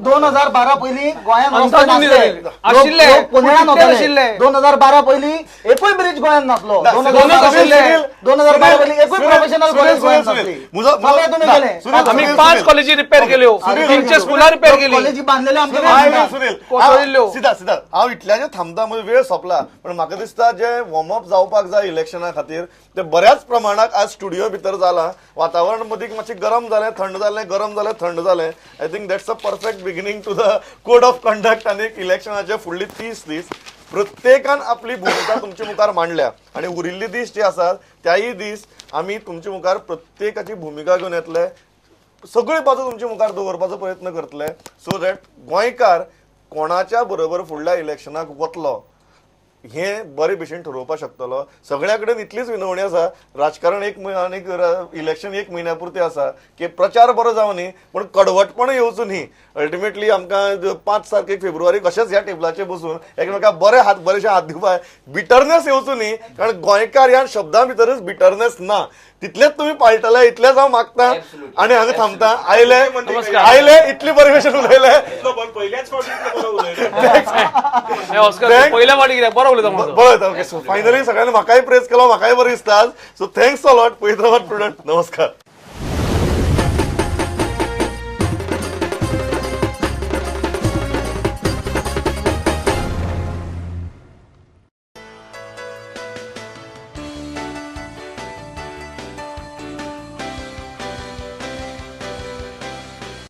2012 पयलीं गोंयांत रस्ते अंदाजून नासले. दिलें. आशिल्ले. लोक पुण्यान पूण कितले आशिल्ले? वताले. 2012 पयलीं एकूय ब्रिज गोंयांत नासलो. ना, 2012 2012 पयलीं एकूय प्रोफेशनल कॉलेज गोंयांत नासली. सगळें तुमी केलें. आमी 5 कॉलेजी रिपेर केल्यो, 3 स्कुलां रिपेर केली, कॉलेजी बांदलेल्यो आमच्या सुनील, गोंयांत. सुनील, कोसळिल्ल्यो. सिद्धा, सिद्धा, हांव इतल्याचेर थांबता, म्हजो वेळ सोंपला. पण म्हाका दिसता जे वॉर्मअप जावपाक जाय इलेक्शना खातीर ते बऱ्याच प्रमाणात आज स्टुडिओ भितर जाला. वातावरण मदीं मातशें गरम जालें, थंड जालें, गरम जालें, थंड जालें. I think that's a perfect beginning to the code of conduct. आनी इलेक्शनाचे फुडली 30 दीस प्रत्येकान आपली भुमिका तुमचे मुखार मांडल्या आनी उरिल्ले दीस जे आसात त्याय दीस आमी तुमचे मुखार प्रत्येकाची भुमिका घेवन येतले, सगळी बाजू तुमच्या मुखार दवरपाचो प्रयत्न करतले, सो that गोंयकार कोणाच्या बरोबर फुडल्या इलेक्शनाक वतलो हें बरे भशेन ठरोवपाक शकतलो. सगळ्या कडेन इतलीच विनवणी आसा, राजकारण एक आनी इलेक्शन 1 म्हयन्या पुरतें आसा की प्रचार बरो जावं न्ही पूण कडवटपण येवचो न्ही. अल्टिमेटली आमकां 5 तारखेक फेब्रुवारी कशेंच ह्या टेबलाचेर बसून एकमेकाक बरे हात बरेशे हात दिवपाक बिटरनेस येवचो न्ही, कारण गोंयकार ह्या शब्दां भितरच बिटरनेस ना. तितलेच तुमी पाळटले इतलेच हांव मागता आनी हांगा थांबता. आयले आयले इतली बरे भशेन उलयले. पयल्याच फावटी इतलो बरो उलयलो. पयल्या फावटी कित्याक बरो उलयता म्हणून. बरें, ओके. सो फायनली सगळ्यांनी म्हाकाय प्रेस केलो, म्हाकाय बरें दिसता. So thanks a lot. पळयत रावात प्रुडंट. नमस्कार.